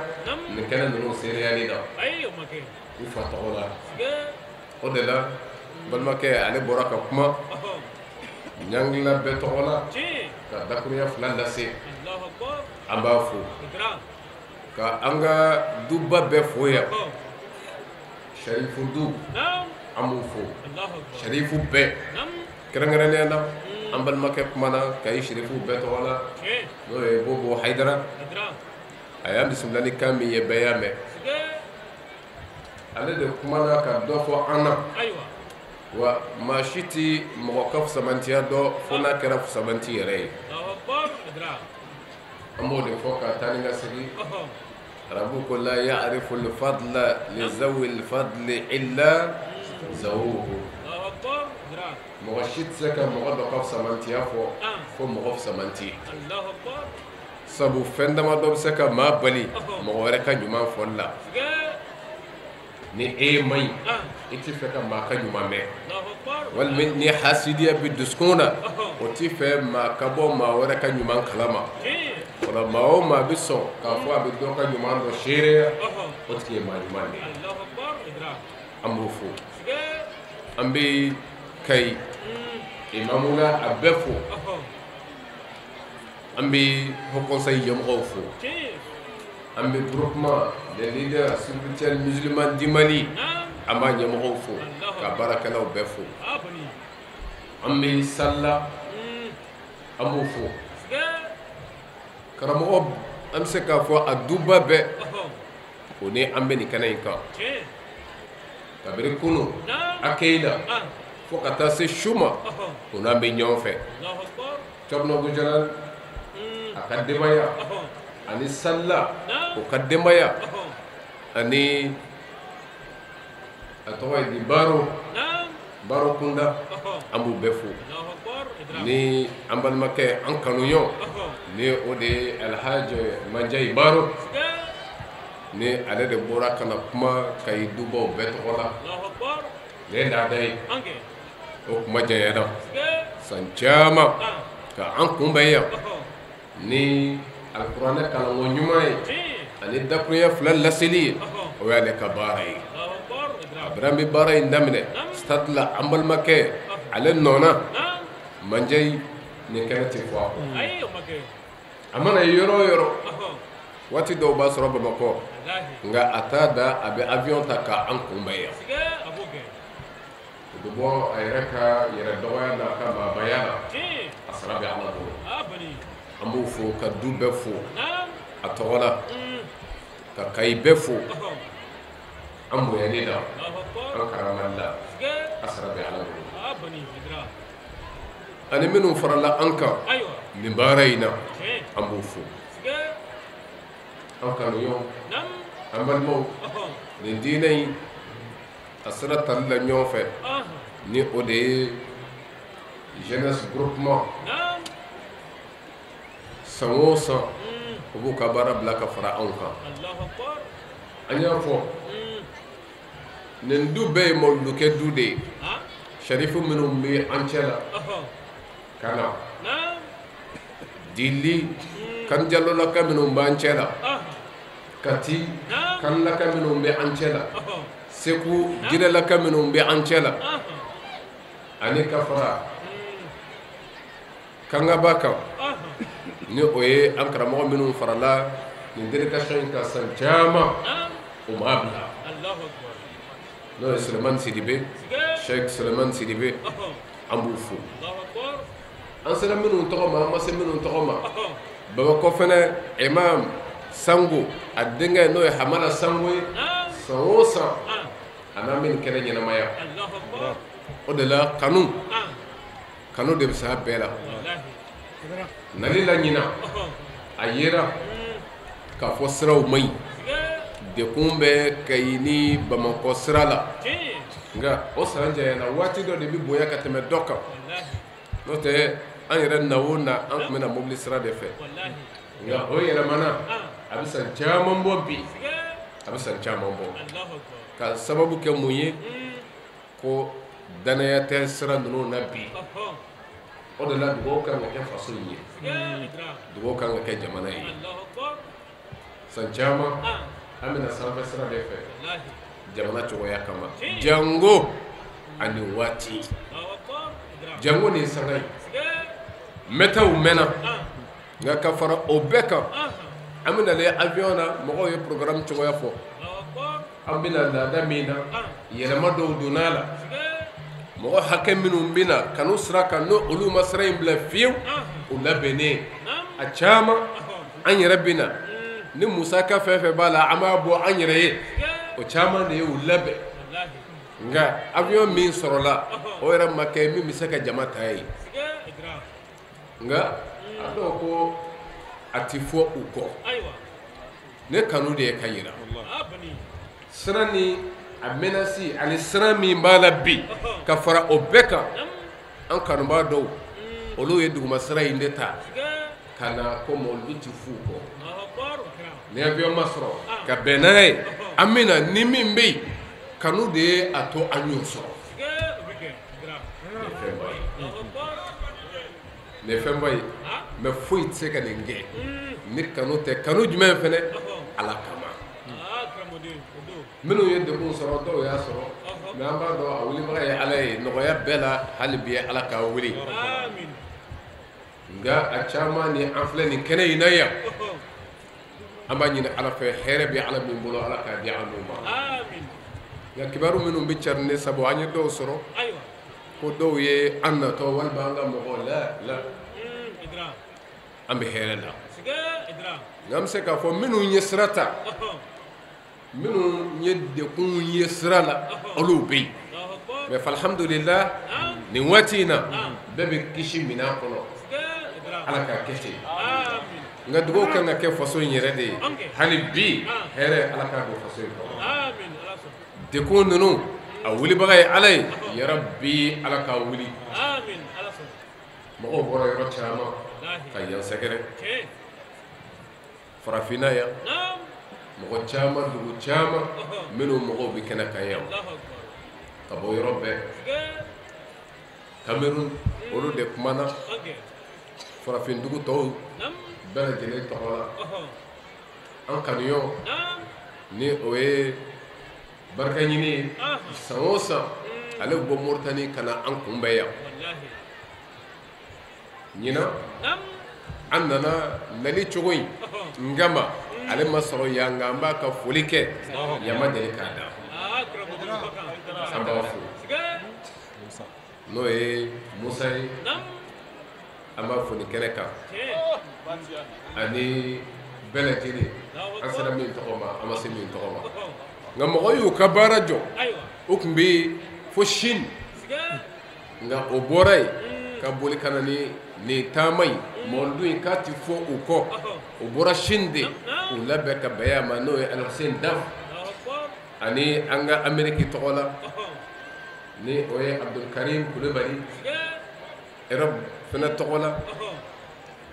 nin kɛnɛ ninnu seereyali la u fa tɔgɔ la. O de la balimakɛ ale bɔra ka kuma ɲangila bɛɛ tɔgɔ la ka dakurunya fila lase, an b'a fo. Ka an ka duba bɛɛ fo yan, Sharifu du an b'u fo, Sharifu bɛɛ kɛrɛnkɛrɛnnenya la an balimakɛ kumana Kayi Sharifu bɛɛ tɔgɔ la, n'o ye Bobo Hayidara. A y'an bisimila ni kan min ye, bɛɛ y'a mɛn. Ale de kumana ka dɔ fɔ an na, wa maa si tɛ mɔgɔ ka fusamantiya dɔn fo n'a kɛra fusamanti yɛrɛ ye. An b'o de fɔ ka taa ni ka segin. Arabu ko la ya'rifu al-fadla li zawi al-fadli illa zawuhu. Mɔgɔ si tɛ se ka mɔgɔ dɔ ka fusamantiya fɔ fo mɔgɔ fusamanti, sabu fɛn damadɔ bɛ se ka maa bali mɔgɔ wɛrɛ ka ɲuman fɔli la. Ni e man ɲi, i t'i fɛ ka maa ka ɲuman mɛn, walima ni hasidiya bɛ dusukun na, o t'i fɛ maa ka bɔ maa wɛrɛ ka ɲuman kalama. O la maa o maa bɛ sɔn k'a fɔ a bɛ dɔ ka ɲuman dɔ seereya, o tigi ye maa ɲuman de ye. An b'o fo. An bɛ Kayi imamu la a bɛɛ fo. An bɛ haut conseil ɲɛmɔgɔw fo. An bɛ groupement des leaders spirituels musulmans du Mali, an b'a ɲɛmɔgɔw fo, ka baarakɛlaw bɛɛ fo. An bɛ Sala, an b'o fo. Karamɔgɔ, an bɛ se k'a fɔ a duba bɛɛ, o ni an bɛ nin kɛnɛ in kan. Kabini kunun accueil la fo ka taa se su ma, o n'an bɛ ɲɔgɔn fɛ. Thierno Jalal a ka denbaya, ani Sala o ka denbaya, ani a tɔgɔ ye di Baro, Baro Kunda, an b'u bɛɛ fo. Ni an balimakɛ, an kanuɲɔgɔn, ni o de ye Alhaji Manjayi Baro. Ni ale de bɔra ka na kuma Kayi dubaw bɛɛ tɔgɔ la. Nin ye laada ye. O kuma janyana san caman ka an kunbɛn yan ni alikuranɛ kalanko ɲuman ye ani dakuruɲɛ fila laseli ye, o y'ale ka baara ye. A bɛ baara in daminɛ stade la, an balimakɛ ale nɔ na Mandiaye nin kɛnɛ tɛ fɔ a kɔ. A mana yɔrɔ o yɔrɔ, waati dɔw b'a sɔrɔ Bamakɔ, nka a t'a da, a bɛ avion ta k'an kunbɛn yan. O bɛ bɔ a yɛrɛ ka yɛrɛ dɔgɔya n'a ka maabaya la, a sara bɛ Ala bolo. An b'o fo ka du bɛɛ fo a tɔgɔ la, ka Kayi bɛɛ fo an bonyali la, an karamali la, a sara bɛ Ala bolo. Ani minnu farala an kan nin baara in na, an b'o fo. An kanuɲɔgɔnw, an balimaw, nin diinɛ in a sira tali la ɲɔgɔn fɛ, ni o de ye jeunesse groupement, san o san u b'u ka baara bila ka fara anw kan. An y'a fɔ nin du bɛɛ ye mawuludukɛ du de ye. Sarifu minnu bɛ an cɛ la ka na Dili, Kanjalolaka minnu b'an cɛ la, Kati Kanlaka minnu bɛ an cɛ la, Segu Jirelaka minnu bɛ an cɛ la, ani ka fara Kangaba kan, ni o ye an karamɔgɔ minnu farala nin délégation in kan san caman, o m'a bila, n'o ye Sulemani Sidibe, Cheikh Sulemani Sidibe, an b'u fo. An sera minnu tɔgɔ ma, an ma se minnu tɔgɔ ma. Bamakɔ fɛnɛ, Imam Sango a denkɛ n'o ye Hamala Sango ye, san o san a n'an bɛ nin kɛnɛ ɲɛnamaya. O de la kanu de bɛ se a bɛɛ la. Nali la ɲina a yera k'a fɔ siraw man ɲi, dekun bɛ Kayi ni Bamakɔ sira la, nka o san janyana waati dɔ de bɛ bonya ka tɛmɛ dɔ kan. N'o tɛ an yɛrɛ na o na, an tun bɛ na mobili sira de fɛ, nka o yɛlɛmana, a bɛ san caman bɔ bi, a bɛ san caman bɔ, ka sababu kɛ mun ye, ko danaya tɛ sira ninnu na bi. O de la dugawu kan ka kɛ faso in ye, dugawu kan ka kɛ jamana ye. San caman an bɛna sanfɛ sira de fɛ jamana cogoya kama, jango ani waati, jango nin sanga ye mɛtaw mɛnna, nka ka fara o bɛɛ kan, an bɛ nalen avion na, mɔgɔw ye programme cogoya fɔ, an bɛna laada min na, yɛlɛma dɔw donna a la, mɔgɔ hakɛ minnu bɛ na kanu sira kan, n'o olu ma sira in bila fiyewu, o labɛnnen a caman an yɛrɛ bɛ na ni musaka fɛn fɛn b'a la, an b'a bɔ an yɛrɛ ye, o caman de ye u labɛn. Nka avion min sɔrɔla, o yɛrɛ ma kɛ min bɛ se ka jama ta ye, nka a dɔw ko a ti fɔ u kɔ. Ne kanu de ye ka yira sira ni a menace ani sira min b'a la bi, ka fara o bɛɛ kan, an kanubaa dɔw olu ye duguma sira in de ta ka na ko mawuludu ti f'u kɔ. Ni avion ma sɔrɔ ka bɛn n'a ye, an bɛ na ni min bɛ yen, kanu de ye a to an y'o sɔrɔ. Nin ye fɛnba ye, mɛ foyi tɛ se ka nin kɛ ni kanu tɛ. Kanu jumɛn fɛnɛ? Ala kama. Minnu ye degun sɔrɔ, dɔw y'a sɔrɔ, mɛ an b'a dɔn a wulibaga ye Ala ye, nɔgɔya bɛɛ la hali bi Ala k'a wuli. Nka a caman ni an filɛ nin kɛnɛ in na yan, an b'a ɲini Ala fɛ, hɛrɛ bɛ Ala min bolo, Ala k'a di an n'u ma. Nka kibaru minnu bɛ cari ne sabu an ye dɔw sɔrɔ ko dɔw ye an natɔ walima an ka mɔgɔw la, an bɛ hɛrɛ la. Nka an bɛ se k'a fɔ minnu ye sira ta, minnu ye dekunw ye sira la, olu bɛ yen. Mɛ alhamdulillah, nin waati in na bɛɛ bɛ kisi minɛn kɔnɔ, Ala k'a kɛ ten. Nka dugawu kan ka kɛ faso in yɛrɛ de ye hali bi, hɛrɛ Ala k'a don faso in kɔnɔ. Dekun ninnu a wulibaga ye Ala ye, yarabi Ala k'a wuli. Mɔgɔw bɔra yɔrɔ caman ka yan sɛgɛrɛ, farafinna yan, Mɔgɔ caman, dugu caman minnu mɔgɔw bɛ kɛnɛ kan yan ka bɔ yɔrɔ bɛɛ. Cameroun, olu de kumana farafin dugu tɔw bɛɛ lajɛlen tɔgɔ la. An kanuɲɔgɔn ni o ye barika ɲini ye, san o san ale bɛ bɔ Moritani ka na an kunbɛn yan. Ɲinan an nana nali cogo in nkama ale ma sɔrɔ yan, nka an b'a ka foli kɛ yan, ma deli k'a da. An b'a fo, n'o ye Musa ye, an b'a fo nin kɛnɛ kan ani bɛɛ lajɛlen. An sera min tɔgɔ ma, an ma se min tɔgɔ ma, nka mɔgɔ y'u ka baara jɔ. O tun bɛ yen fo Chine, nka o bɔra yen ka boli ka na ni nin taama in mɔlidu in k'a ti fɔ u kɔ. O bɔra Chine de k'u labɛn ka bɛn a ma, n'o ye Alhussein Daf, ani an ka Amérique tɔgɔ la ni o ye Abdulkarim Kulubali, Europe fana tɔgɔ la,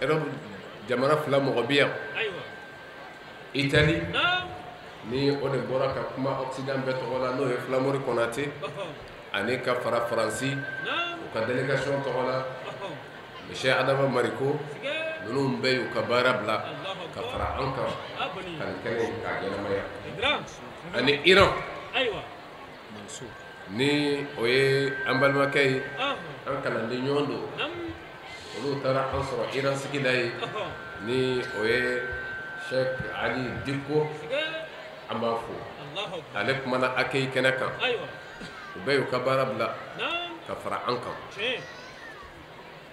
Europe jamana fila mɔgɔ bɛ yan, Italie ni o de bɔra ka kuma Occident bɛɛ tɔgɔ la, n'o ye Filamori Konate, ani ka fara Faransi u ka délégation tɔgɔ la, Monsieur Adama Mariko. Ninnu bɛɛ y'u ka baara bila ka fara an kan ka nin kɛnɛ in k'a ɲɛnamaya. Ani Iran ni o ye an balimakɛ ye, an kalanden ɲɔgɔn don, olu taara an sɔrɔ Iran sigi la yen, ni o ye Cheikh Ali Diko, an b'a fo. Ale kumana accueil kɛnɛ kan, u bɛɛ y'u ka baara bila ka fara an kan.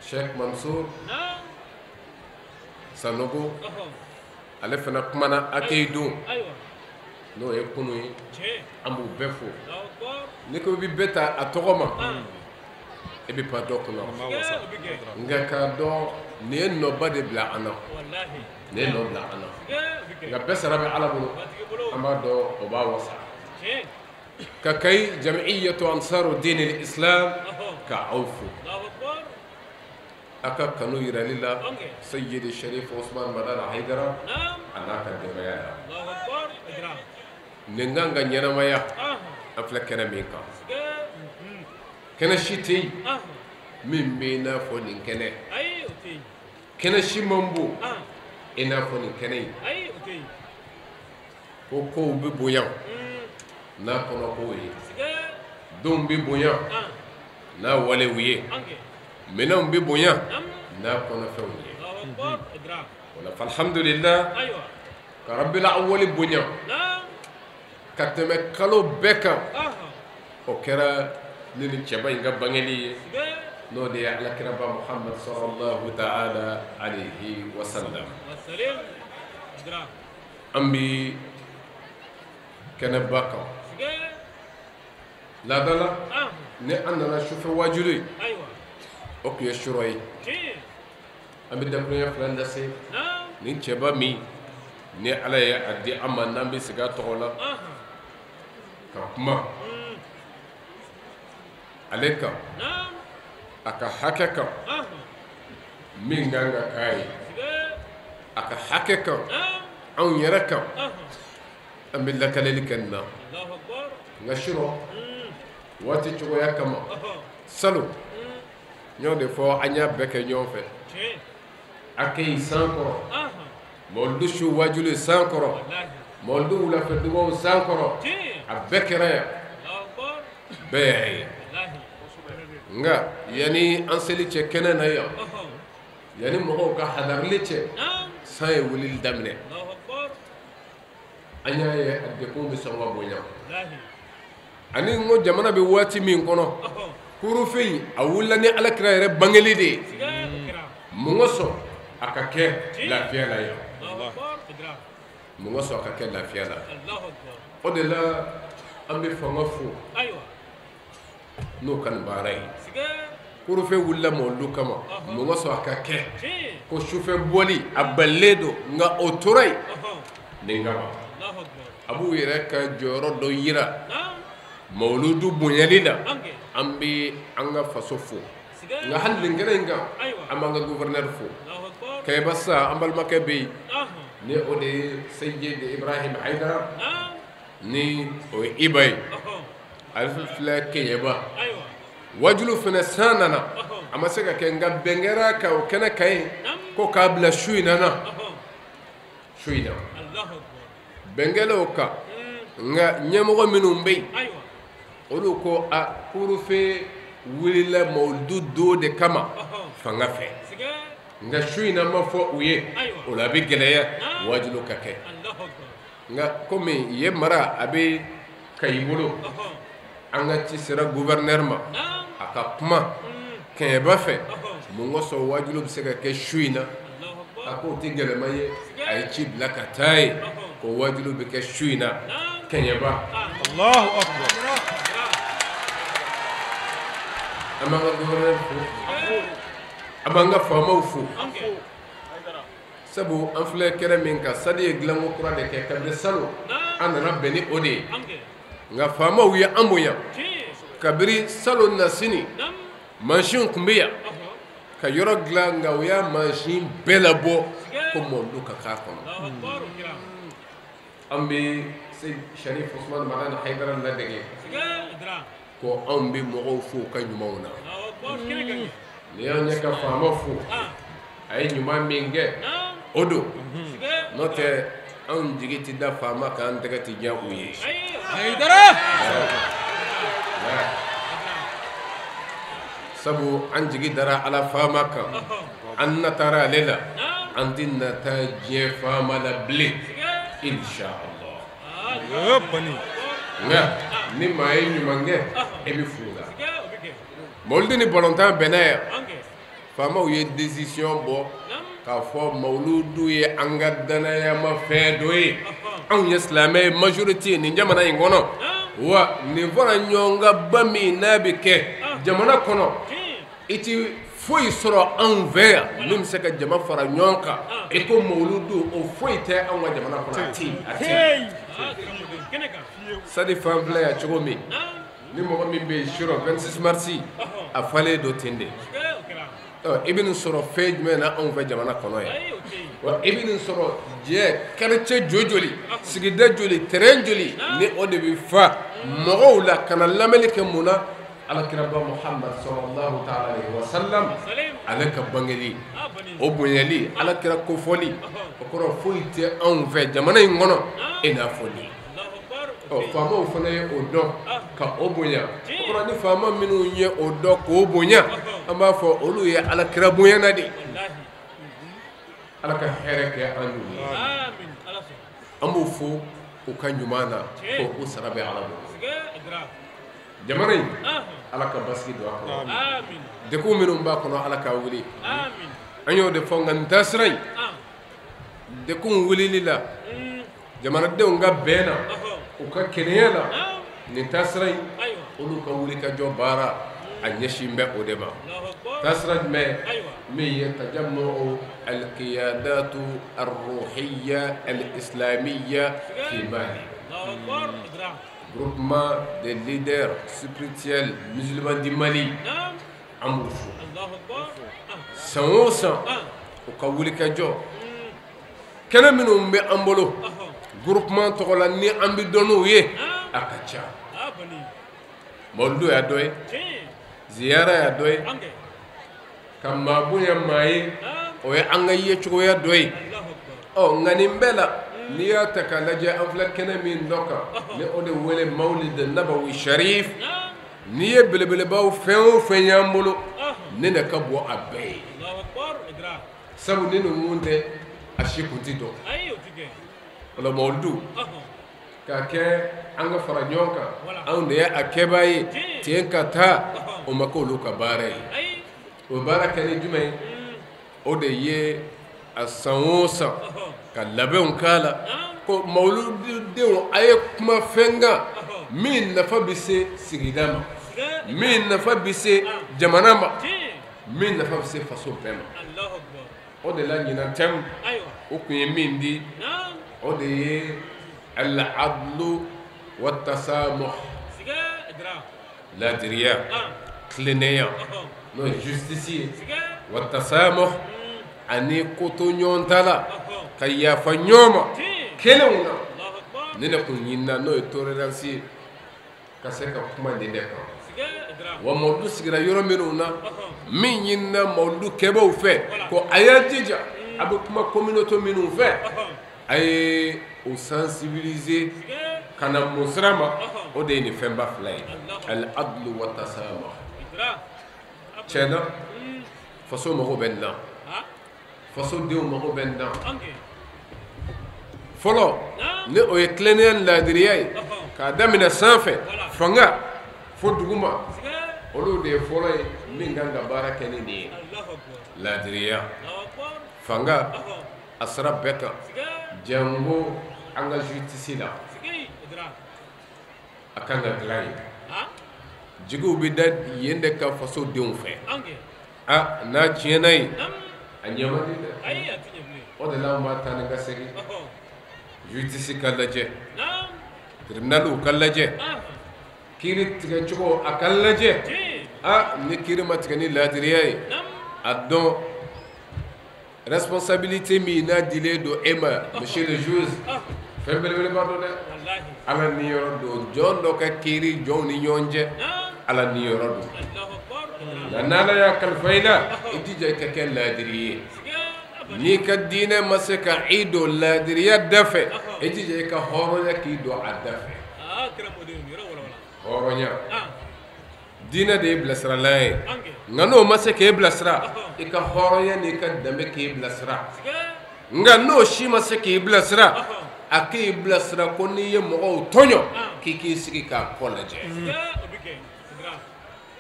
Cheikh Mansour Sanogo, ale fana kumana accueil don, n'o ye kunu ye. An b'u bɛɛ fo. N'i ko i bɛ bɛɛ ta a tɔgɔ ma, e bɛ pan dɔ kunna, nka k'a dɔn nin ye nɔba de bila an na, nin ye nɔ bila an na, nka bɛɛ sara bɛ Ala bolo, an b'a dɔn o b'a wasa. Ka Kayi Jamiyatu Ansaru Diinil Islam ka aw fo a ka kanu yirali la Sayyidi Sharif Usman Madani Hayidara a n'a ka denbaya la. Nin kan ka ɲɛnamaya, an filɛ kɛnɛ min kan, kɛnɛ si tɛ yen min bɛ i n'a fɔ nin kɛnɛ, kɛnɛ si man bon i n'a fɔ nin kɛnɛ in. Ko kow bɛ bonya n'a kɔnɔ kow ye, denw bɛ bonya n'a walew ye, minɛnw bɛ bonya n'a kɔnɔfɛnw ye. O la alhamdulillah, ka rabbil awwali bonya ka tɛmɛ kalo bɛɛ kan, o kɛra ni nin cɛba in ka bangeli ye, n'o de ye alakiraba Muhammad sallallahu ta'ala alayhi wa sallam. An bi kɛnɛba kan laada la, ni an nana sufɛ waajuli ye, o tun ye surɔ ye. An bɛ dakurunya fila lase nin cɛba min ni Ala ye a di an ma, n'an bɛ sigi a tɔgɔ la ka kuma ale kan, a ka hakɛ kan min kan ka k'a ye, a ka hakɛ kan anw yɛrɛ kan. An bɛ lakaleli kɛ nin na, nka surɔ waati cogoya kama, salon n y'o de fɔ, an y'a bɛɛ kɛ ɲɔgɔn fɛ. Accueil san kɔrɔ, mɔlidu su waajuli san kɔrɔ, mɔlidu wulafɛ dugawu san kɔrɔ, a bɛɛ kɛra yan, bɛɛ y'a ye. Nka yanni an seli cɛ kɛnɛ na yan, yanni mɔgɔw ka hadarili cɛ, san ye wulili daminɛ. An y'a ye a degun bɛ sɔn ka bonya. Ani n ko jamana bɛ waati min kɔnɔ, kurufin a wulila ni alakira yɛrɛ bangeli de ye. Mun ka sɔn a ka kɛ lafiya la yan, mun ka sɔn a ka kɛ lafiya la. O de la an bɛ fanga fo n'o ka nin baara ye. Kurufin wulila mɔlu kama, mun ka sɔn a ka kɛ ko sufɛ bɔli a balilen don, nka o tora yen nin kama. A b'u yɛrɛ ka jɔyɔrɔ dɔ yira mawuludu bonyali la. An bɛ an ka faso fo, nka hali nin kɛnɛ in kan an b'an ka gouverneur fo. Kɛyɛba sisan an balimakɛ bɛ yen, Ni o de ye Seyidi Ibrahim Hayidara, ni o ye Iba ye, ale filɛ Keɲeba. Wajulu fana san nana, a ma se ka kɛ, nka bɛn kɛra ka o kɛnɛ kan yen ko k'a bila su in na, su in na bɛn kɛla o kan. Nka ɲɛmɔgɔ minnu bɛ yen, olu ko a couvre-feu wulila mawuludu don de kama fanga fɛ, nka su in na ma fɔ u ye, o la a bɛ gɛlɛya wajulu ka kɛ. Nka komi yen mara a bɛ Kayi bolo, an ka ci sera gouverneur ma, a ka kuma Kɛɲɛba fɛ, mun kosɔn wajulu bɛ se ka kɛ su in na? A k'o tɛ gɛlɛma ye, a ye ci bila ka taa yen ko wajulu bɛ kɛ su in na Kɛɲɛba. Allahu akbar. An b'an ka gouverneur fo, an b'an ka faamaw fo, sabu an filɛ kɛnɛ min kan, sadi ye dilanko kura de kɛ kabini salon, an nana bɛn ni o de ye. Nka faamaw ye an bonya kabini salon na sini, mansinw tun bɛ yan ka yɔrɔ dilan, nka u y'a mansin bɛɛ labɔ ko mawuludu ka k'a kɔnɔ. An bɛ Sharif Usman Madani Hayidara ladege ko anw bɛ mɔgɔw fo u ka ɲumanw na. Ni y'an ye ka faama fo, a ye ɲuman min kɛ o don, n'o tɛ anw jigi tɛ da faama kan, an tɛgɛ tɛ diya u ye. Hayidara. Sabu an jigi dara Ala faama kan, an natara ale la, an tɛ nata diɲɛ faama la bilen, inshallah. Nka ni maa ye ɲuman kɛ, e bɛ fo la. Mawuludu ni balontan bɛnna yan, faamaw ye décision bɔ k'a fɔ mawuludu ye an ka danayama fɛn dɔ ye. Anw ye silamɛ ye majorité ye nin jamana in kɔnɔ, wa nin fara ɲɔgɔnkanba min n'a bɛ kɛ jamana kɔnɔ, i ti foyi sɔrɔ anw fɛ yan min bɛ se ka jama fara ɲɔgɔn kan i ko mawuludu, o foyi tɛ anw ka jamana kɔnɔ, a tɛ yen, a tɛ yen. Sadi fan filɛ yan cogo min, ni mɔgɔ min bɛ yen surɔ 26 mars a falen don ten de. I bɛ nin sɔrɔ fɛn jumɛn na anw fɛ jamana kɔnɔ yan? Wa i bɛ nin sɔrɔ diɲɛ quartier joli, sigida joli, terrain joli, ni o de bɛ fa mɔgɔw la ka na lamɛnni kɛ mun na? Alakiraba Muhammad sallallahu ta'ala alayhi wa sallam, ale ka bangeli, o bonyali, alakira kofɔli, o kɔrɔ foyi tɛ anw fɛ jamana in kɔnɔ i n'a fɔ nin. Ɔ faamaw fana ye o dɔn ka o bonya, o kɔrɔ ni faama minnu ye o dɔn k'o bonya, an b'a fɔ olu ye alakira bonyana de. Ala ka hɛrɛ kɛ an n'u ye. An b'u fo u ka ɲuman na, ko u sara bɛ Ala bolo. Jamana in, Ala ka basigi don a kɔnɔ. Degun minnu b'a kɔnɔ, Ala k'a wuli. An y'o de fɔ, nka nin taasira in, degun wulili la, jamanadenw ka bɛn na, u ka kelenya la, nin taasira in, olu ka wuli ka jɔ baara a ɲɛsin bɛ o de ma. Taasira jumɛn? Min ye tajamu'u al-qiyadatu ar-ruhiyya al-islamiyya fi Mali, groupement des leaders spirituels musulmans du Mali. An b'u fo san o san u ka wuli ka jɔ kɛnɛ minnu bɛ an bolo groupement tɔgɔ la, ni an bɛ dɔn n'u ye, a ka ca. Mawuludu y'a dɔ ye, ziyara y'a dɔ ye, ka maa bonya maa ye, o ye an ka yecogoya dɔ ye. Ɔ nka nin bɛɛ la, n'i y'a ta k'a lajɛ, an filɛ kɛnɛ min dɔ kan, ni o de wele Mawulid Nabawi Sharif, n'i ye belebelebaw fɛn o fɛn y'an bolo, ne de ka bɔ a bɛɛ ye. Sabu ni ninnu tɛ, a si kun tɛ dɔn. O la mawuludu k'a kɛ an ka fara ɲɔgɔn kan, anw de ye a kɛbaa ye ten ka taa, o ma k'olu ka baara ye. O baara kɛ ni jumɛn ye? O de ye a san o san ka labɛnw k'a la ko mawuludenw a ye kuma fɛn kan min nafa bɛ se sigida ma, min nafa bɛ se jamana ma, min nafa bɛ se faso bɛɛ ma. O de la ɲinan thème o kun ye min di, o de ye al-adlu wa tasamuh, laadiriya, tilennenya, n'o ye justice ye, wa tasamuh ani kotoɲɔgɔntala. ka yafa ɲɔgɔn ma kelenw na. Ne de kun ɲinina n'o ye tolérance ye ka se ka kuma nin de kan. Wa mawuludu sigira yɔrɔ minnu na, min ɲinina mawuludu kɛbaaw fɛ ko a y'a jija a bɛ kuma communauté minnu fɛ, a ye o sensibiliser ka na mun sira ma, o de ye nin fɛnba fila ye, al-adlu wa tasamuh. Tiɲɛ na, faso mago bɛ nin na, fasodenw mago bɛ nin na. Fɔlɔ ni o ye tilennenya ni laadiriya ye k'a daminɛ sanfɛ fanga fo duguma, olu de ye fɔlɔ ye min kan ka baara kɛ ni nin ye. Laadiriya fanga a sira bɛɛ kan, jango an ka justice la a kan ka dilan yen. Jigiw bɛ da yen de ka fasodenw fɛ. A n'a tiɲɛna yen, a ɲɛ man di dɛ. O de la an b'a taa ni ka segin, justice ka lajɛ, tribunal ka lajɛ, kiiri tigɛcogo a ka lajɛ. A ni kiiri ma tigɛ ni laadiriya ye, a dɔn responsabilité min n'a dilen don e ma, monsieur le juge, fɛn belebeleba don dɛ. Ala ni yɔrɔ don, jɔn dɔ ka kiiri jɔnw ni ɲɔgɔn cɛ, ala ni yɔrɔ don. Nka n'ala y'a kalifa i la, i jija i ka kɛ laadiri ye. N'i ka diinɛ ma se ka i don laadiriya da fɛ, i jija i ka hɔrɔnya k'i don a da fɛ. Hɔrɔnya diinɛ de ye bilasiralan ye, nka n'o ma se k'e bilasira, i ka hɔrɔnya n'i ka danbe k'e bilasira. Nka n'o si ma se k'i bilasira, a k'i bilasira ko n'i ye mɔgɔw tɔɲɔ, k'i k'i sigi k'a kɔ lajɛ.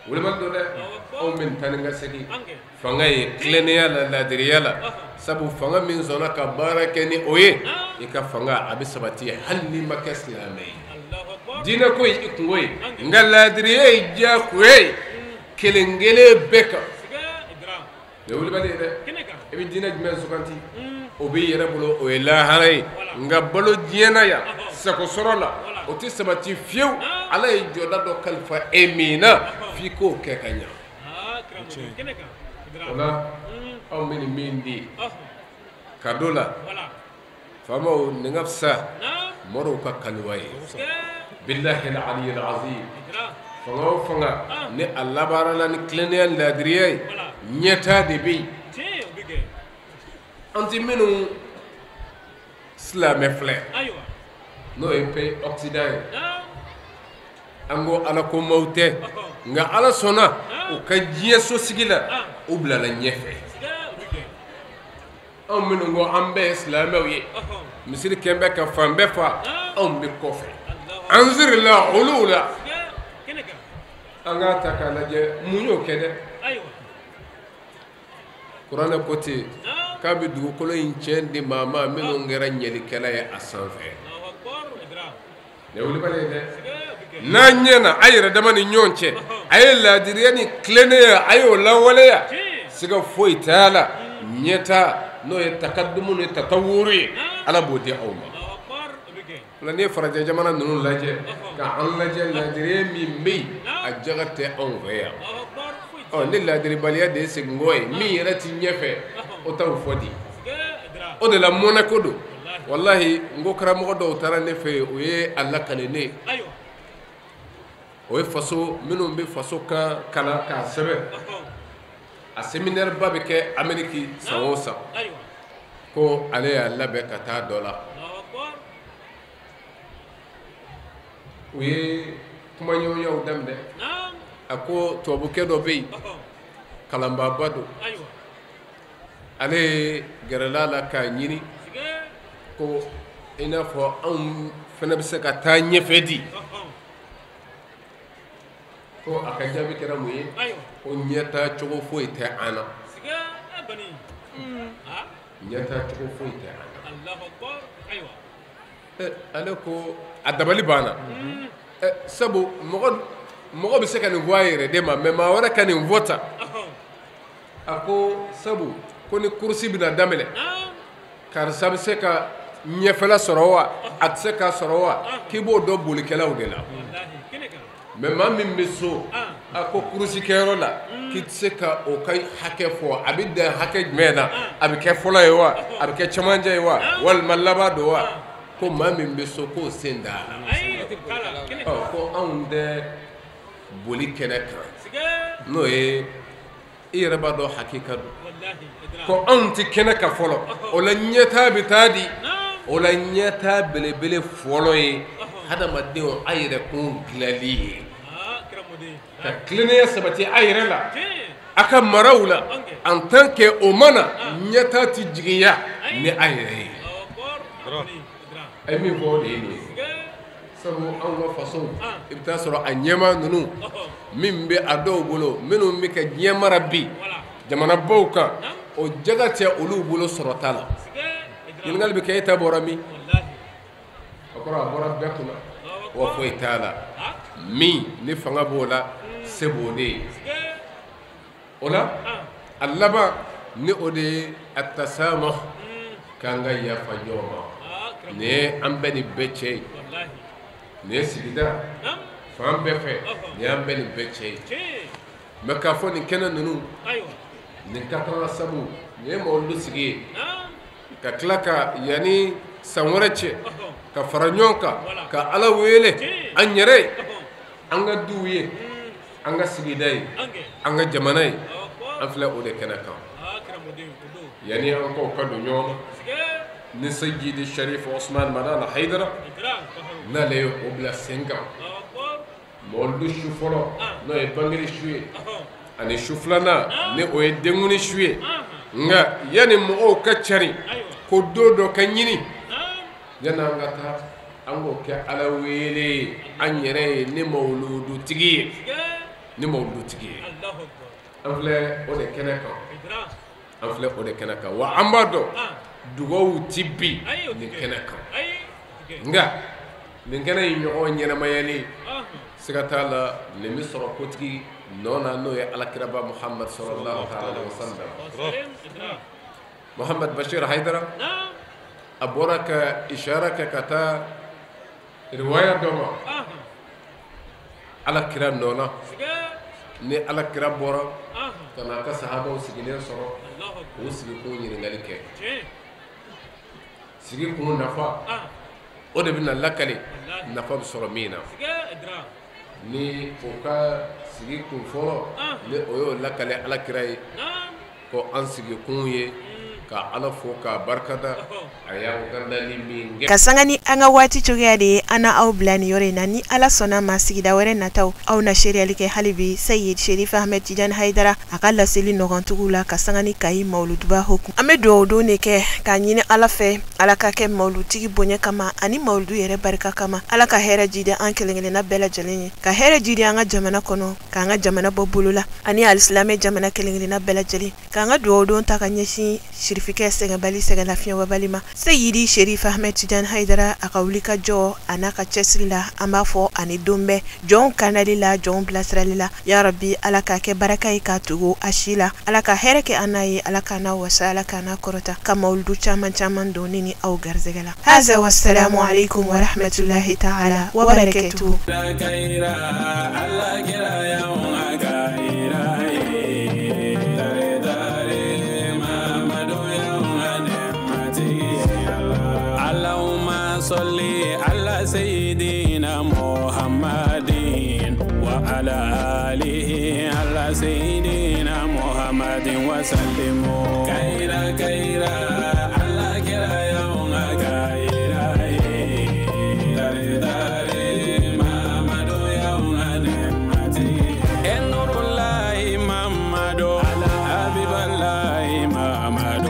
Wulibali don dɛ, anw bɛ nin taa ni ka segin. Fanga ye tilennenya la, laadiriya la, sabu fanga min sɔnna ka baara kɛ ni o ye, i ka fanga a bɛ sabati hali n'i ma kɛ silamɛ ye. Diinɛ ko ye i kungo ye, nka laadiriya ye diyagoya ye kelen kelen bɛɛ kan. O ye wulibali ye dɛ. I bɛ diinɛ jumɛn suganti, o b'i yɛrɛ bolo, o ye lahara ye. Nka balo diɲɛ na yan, sago sɔrɔ la, o tɛ sabati fiyewu. Ala ye jɔda dɔ kalifa e min na, f'i k'o kɛ ka ɲa. O la anw bɛ nin min di kado la, faamaw, nin ka fisa moriw ka kaliwa ye. Bilahi al-ali al-azim, fanga o fanga ni a labaarala ni tilennenya ni laadiriya ye, ɲɛtaa de bɛ yen. An tɛ minnu silamɛ filɛ, n'o ye pays occident ye, an ko ala ko maaw tɛ, nka ala sɔnna u ka diɲɛ sosigi la, u bilala ɲɛfɛ. Anw minnu ko an bɛɛ ye silamɛw ye, misiri kɛn bɛ ka fan bɛɛ fa, anw bɛ kɔfɛ, an sirila olu la. An k'a ta k'a lajɛ, mun y'o kɛ dɛ? Kuranɛ ko ten k'a bɛ dugukolo in tiɲɛ di maa ma minnu kɛra ɲɛlikɛla ye a sanfɛ. Nin ye wulibali ye dɛ. N'a ɲɛna a yɛrɛ dama ni ɲɔgɔn cɛ, a ye laadiriya ni tilennenya, a y'o lawaleya, siga foyi t'a la, ɲɛtaa n'o ye takadumu ni tatawuru ye, ala b'o di aw ma. O la n'i ye farajɛ jamana ninnu lajɛ ka an lajɛ, laadiriya min bɛ yen, a jaga tɛ anw fɛ yan. Ɔ ni laadiribaliya de ye seginkɔ ye, min yɛrɛ ti ɲɛfɛ, o t'aw fɔ di. O de la mɔnɛ ko don. Walahi, n ko karamɔgɔ dɔw taara ne fɛ yen, o ye a lakale ne ye. O ye faso minnu bɛ faso kan kalan k'a sɛbɛn, a séminaire ba bɛ kɛ Amérique san o san, ko ale y'a labɛn ka taa dɔ la. U ye kumaɲɔgɔnyaw daminɛ. A ko tubabukɛ dɔ bɛ yen, kalanbaaba don, ale gɛrɛla la k'a ɲini ko i n'a fɔ anw fana bɛ se ka taa ɲɛfɛ di. Ko a ka jaabi kɛra mun ye? Ko ɲɛtaa cogo foyi tɛ an na. Ɲɛtaa cogo foyi tɛ an na. Ale ko a dabali banna. Sabu mɔgɔ bɛ se ka nin fɔ a yɛrɛ de ma, mɛ maa wɛrɛ ka nin fɔ tan. A ko sabu ko ni kurusi bɛna daminɛ, karisa bɛ se ka ɲɛfɛla sɔrɔ wa, a tɛ se k'a sɔrɔ wa, k'i b'o dɔn bolikɛlaw de la. Mɛ maa min bɛ so, a ko kurusi kɛyɔrɔ la, K'i tɛ se ka o ka hakɛ fɔ, a bɛ dan hakɛ jumɛn na, a bɛ kɛ fɔlɔ ye wa, a bɛ kɛ cɛmancɛ ye wa, walima laban don wa? Ko maa min bɛ so k'o sen da a la. Ko anw tɛ boli kɛnɛ kan, n'o ye i yɛrɛ b'a dɔn hakika don. Ko anw tɛ kɛnɛ kan fɔlɔ, o la ɲɛtaa bɛ taa di, o la ɲɛtaa belebele fɔlɔ ye hadamadenw a yɛrɛ kun dilanli ye, ka tilennenya sabati a yɛrɛ la, a ka maraw la. En tant que o ma na, ɲɛtaa tɛ jiginya ni a yɛrɛ ye. A ye min fɔ, o de ye nin ye. Sabu anw ka faso, i bɛ taa sɔrɔ a ɲɛmaa ninnu min bɛ a dɔw bolo, minnu bɛ ka diɲɛ mara bi jamanabaw kan, o jaga tɛ olu bolo sɔrɔta la. Ɲininkali bɛ kɛ, e ta bɔra min? O kɔrɔ a bɔra bɛɛ kunna wa foyi t'a la. Min ni fanga b'o la, se b'o de ye. O la a laban ni o de ye a tasaama, k'an ka yafa ɲɔgɔn ma. Nin ye an bɛɛ ni bɛɛ cɛ ye, nin ye sigida fan bɛɛ fɛ, nin y'an bɛɛ ni bɛɛ cɛ ye. Mɛ k'a fɔ nin kɛnɛ ninnu, nin ka kan sabu nin ye mawuludu sigi ye, ka tila ka yanni san wɛrɛ cɛ ka fara ɲɔgɔn kan ka Ala wele an yɛrɛ ye, an ka duw ye, an ka sigida ye, an ka jamana ye. An filɛ o de kɛnɛ kan. Yanni an k'o ka don ɲɔgɔn na ni Seyidi Sharif Osman Madani Hayidara, n'ale ye o bila sen kan, mawuludu su fɔlɔ n'o ye bangeli su ye, ani su filanan ni o ye denkuni su ye. Nka yanni mɔgɔw ka cari ko don dɔ ka ɲini, yanni an ka taa, an k'o kɛ Ala wele an yɛrɛ ye ni mawuludutigi ye, ni mawuludutigi ye. An filɛ o de kɛnɛ kan, an filɛ o de kɛnɛ kan. Wa an b'a dɔn dugawu ti bi nin kɛnɛ kan, nka nin kɛnɛ in ɲɔgɔn ɲɛnamayali siga t'a la, nin bɛ sɔrɔ kotigi nɔ na, n'o ye alakiraba Muhamad sallallahu alaihi wa sallam. Muhamad Bashir Hayidara a bɔra ka ishara kɛ ka taa riwaya dɔ ma alakira nɔ na. Ni alakira bɔra ka na a ka sahabaw sigilen sɔrɔ, k'u sigi k'u ɲininkali kɛ, sigi kun nafa o de bɛna lakale, nafa bɛ sɔrɔ min na. Ni o ka sigi kun fɔlɔ, ni o y'o lakale alakira ye, ko an sigi kun ye ka Ala fo k'a barikada a y'an kandali min kɛ. Ka sanga ni an ka waati cogoya de ye, an na aw bila nin yɔrɔ in na. Ni Ala sɔnna ma, sigida wɛrɛ nataw aw na seereyali kɛ hali bi Seyid Sherif Ahmed Tijani Hayidara a ka laseli nɔgɔntigiw la, ka sanga ni Kayi mawuluduba hukumu. An bɛ dugawu don de kɛ k'a ɲini Ala fɛ, Ala ka kɛ mawuludutigi bonya kama ani mawuludu yɛrɛ barika kama. Ala ka hɛrɛ jidi an kelenkelenna bɛɛ lajɛlen ye, ka hɛrɛ jidi an ka jamana kɔnɔ, k'an ka jamana bɔ bolo la, ani alisilamɛ jamana kelenkelenna bɛɛ lajɛlen. K'an ka dugawu don ta ka ɲɛsin sirifikɛ sɛgɛnbali sɛgɛnlafiɲɛbali ma, Seyidi Sherif Ahmed Tijani Hayidara a ka wuli ka jɔ a n'a ka cɛsiri la, an b'a fɔ ani don bɛɛ jɔnw kandali la, jɔnw bilasirali la. Ya Rabbi, Ala k'a kɛ baraka ye k'a tugu a si la. Ala ka hɛrɛ kɛ an n'a ye, Ala k'a n'a wasa, Ala k'a n'a kɔrɔta, ka mawuludu caman caman don ne ni aw garisɛgɛ la. Haza wassalamu alaikum wa rahmatullahi ta'ala wa barakatuhu. صلي على سيدنا محمد وعلى آله، على سيدنا محمد وسلم. كيرا كيرا على كيرا يوم كيرا داري داري محمد يوم نعمتي النور الله محمد حبيب الله محمد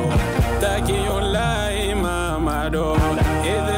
تقي الله محمد إذ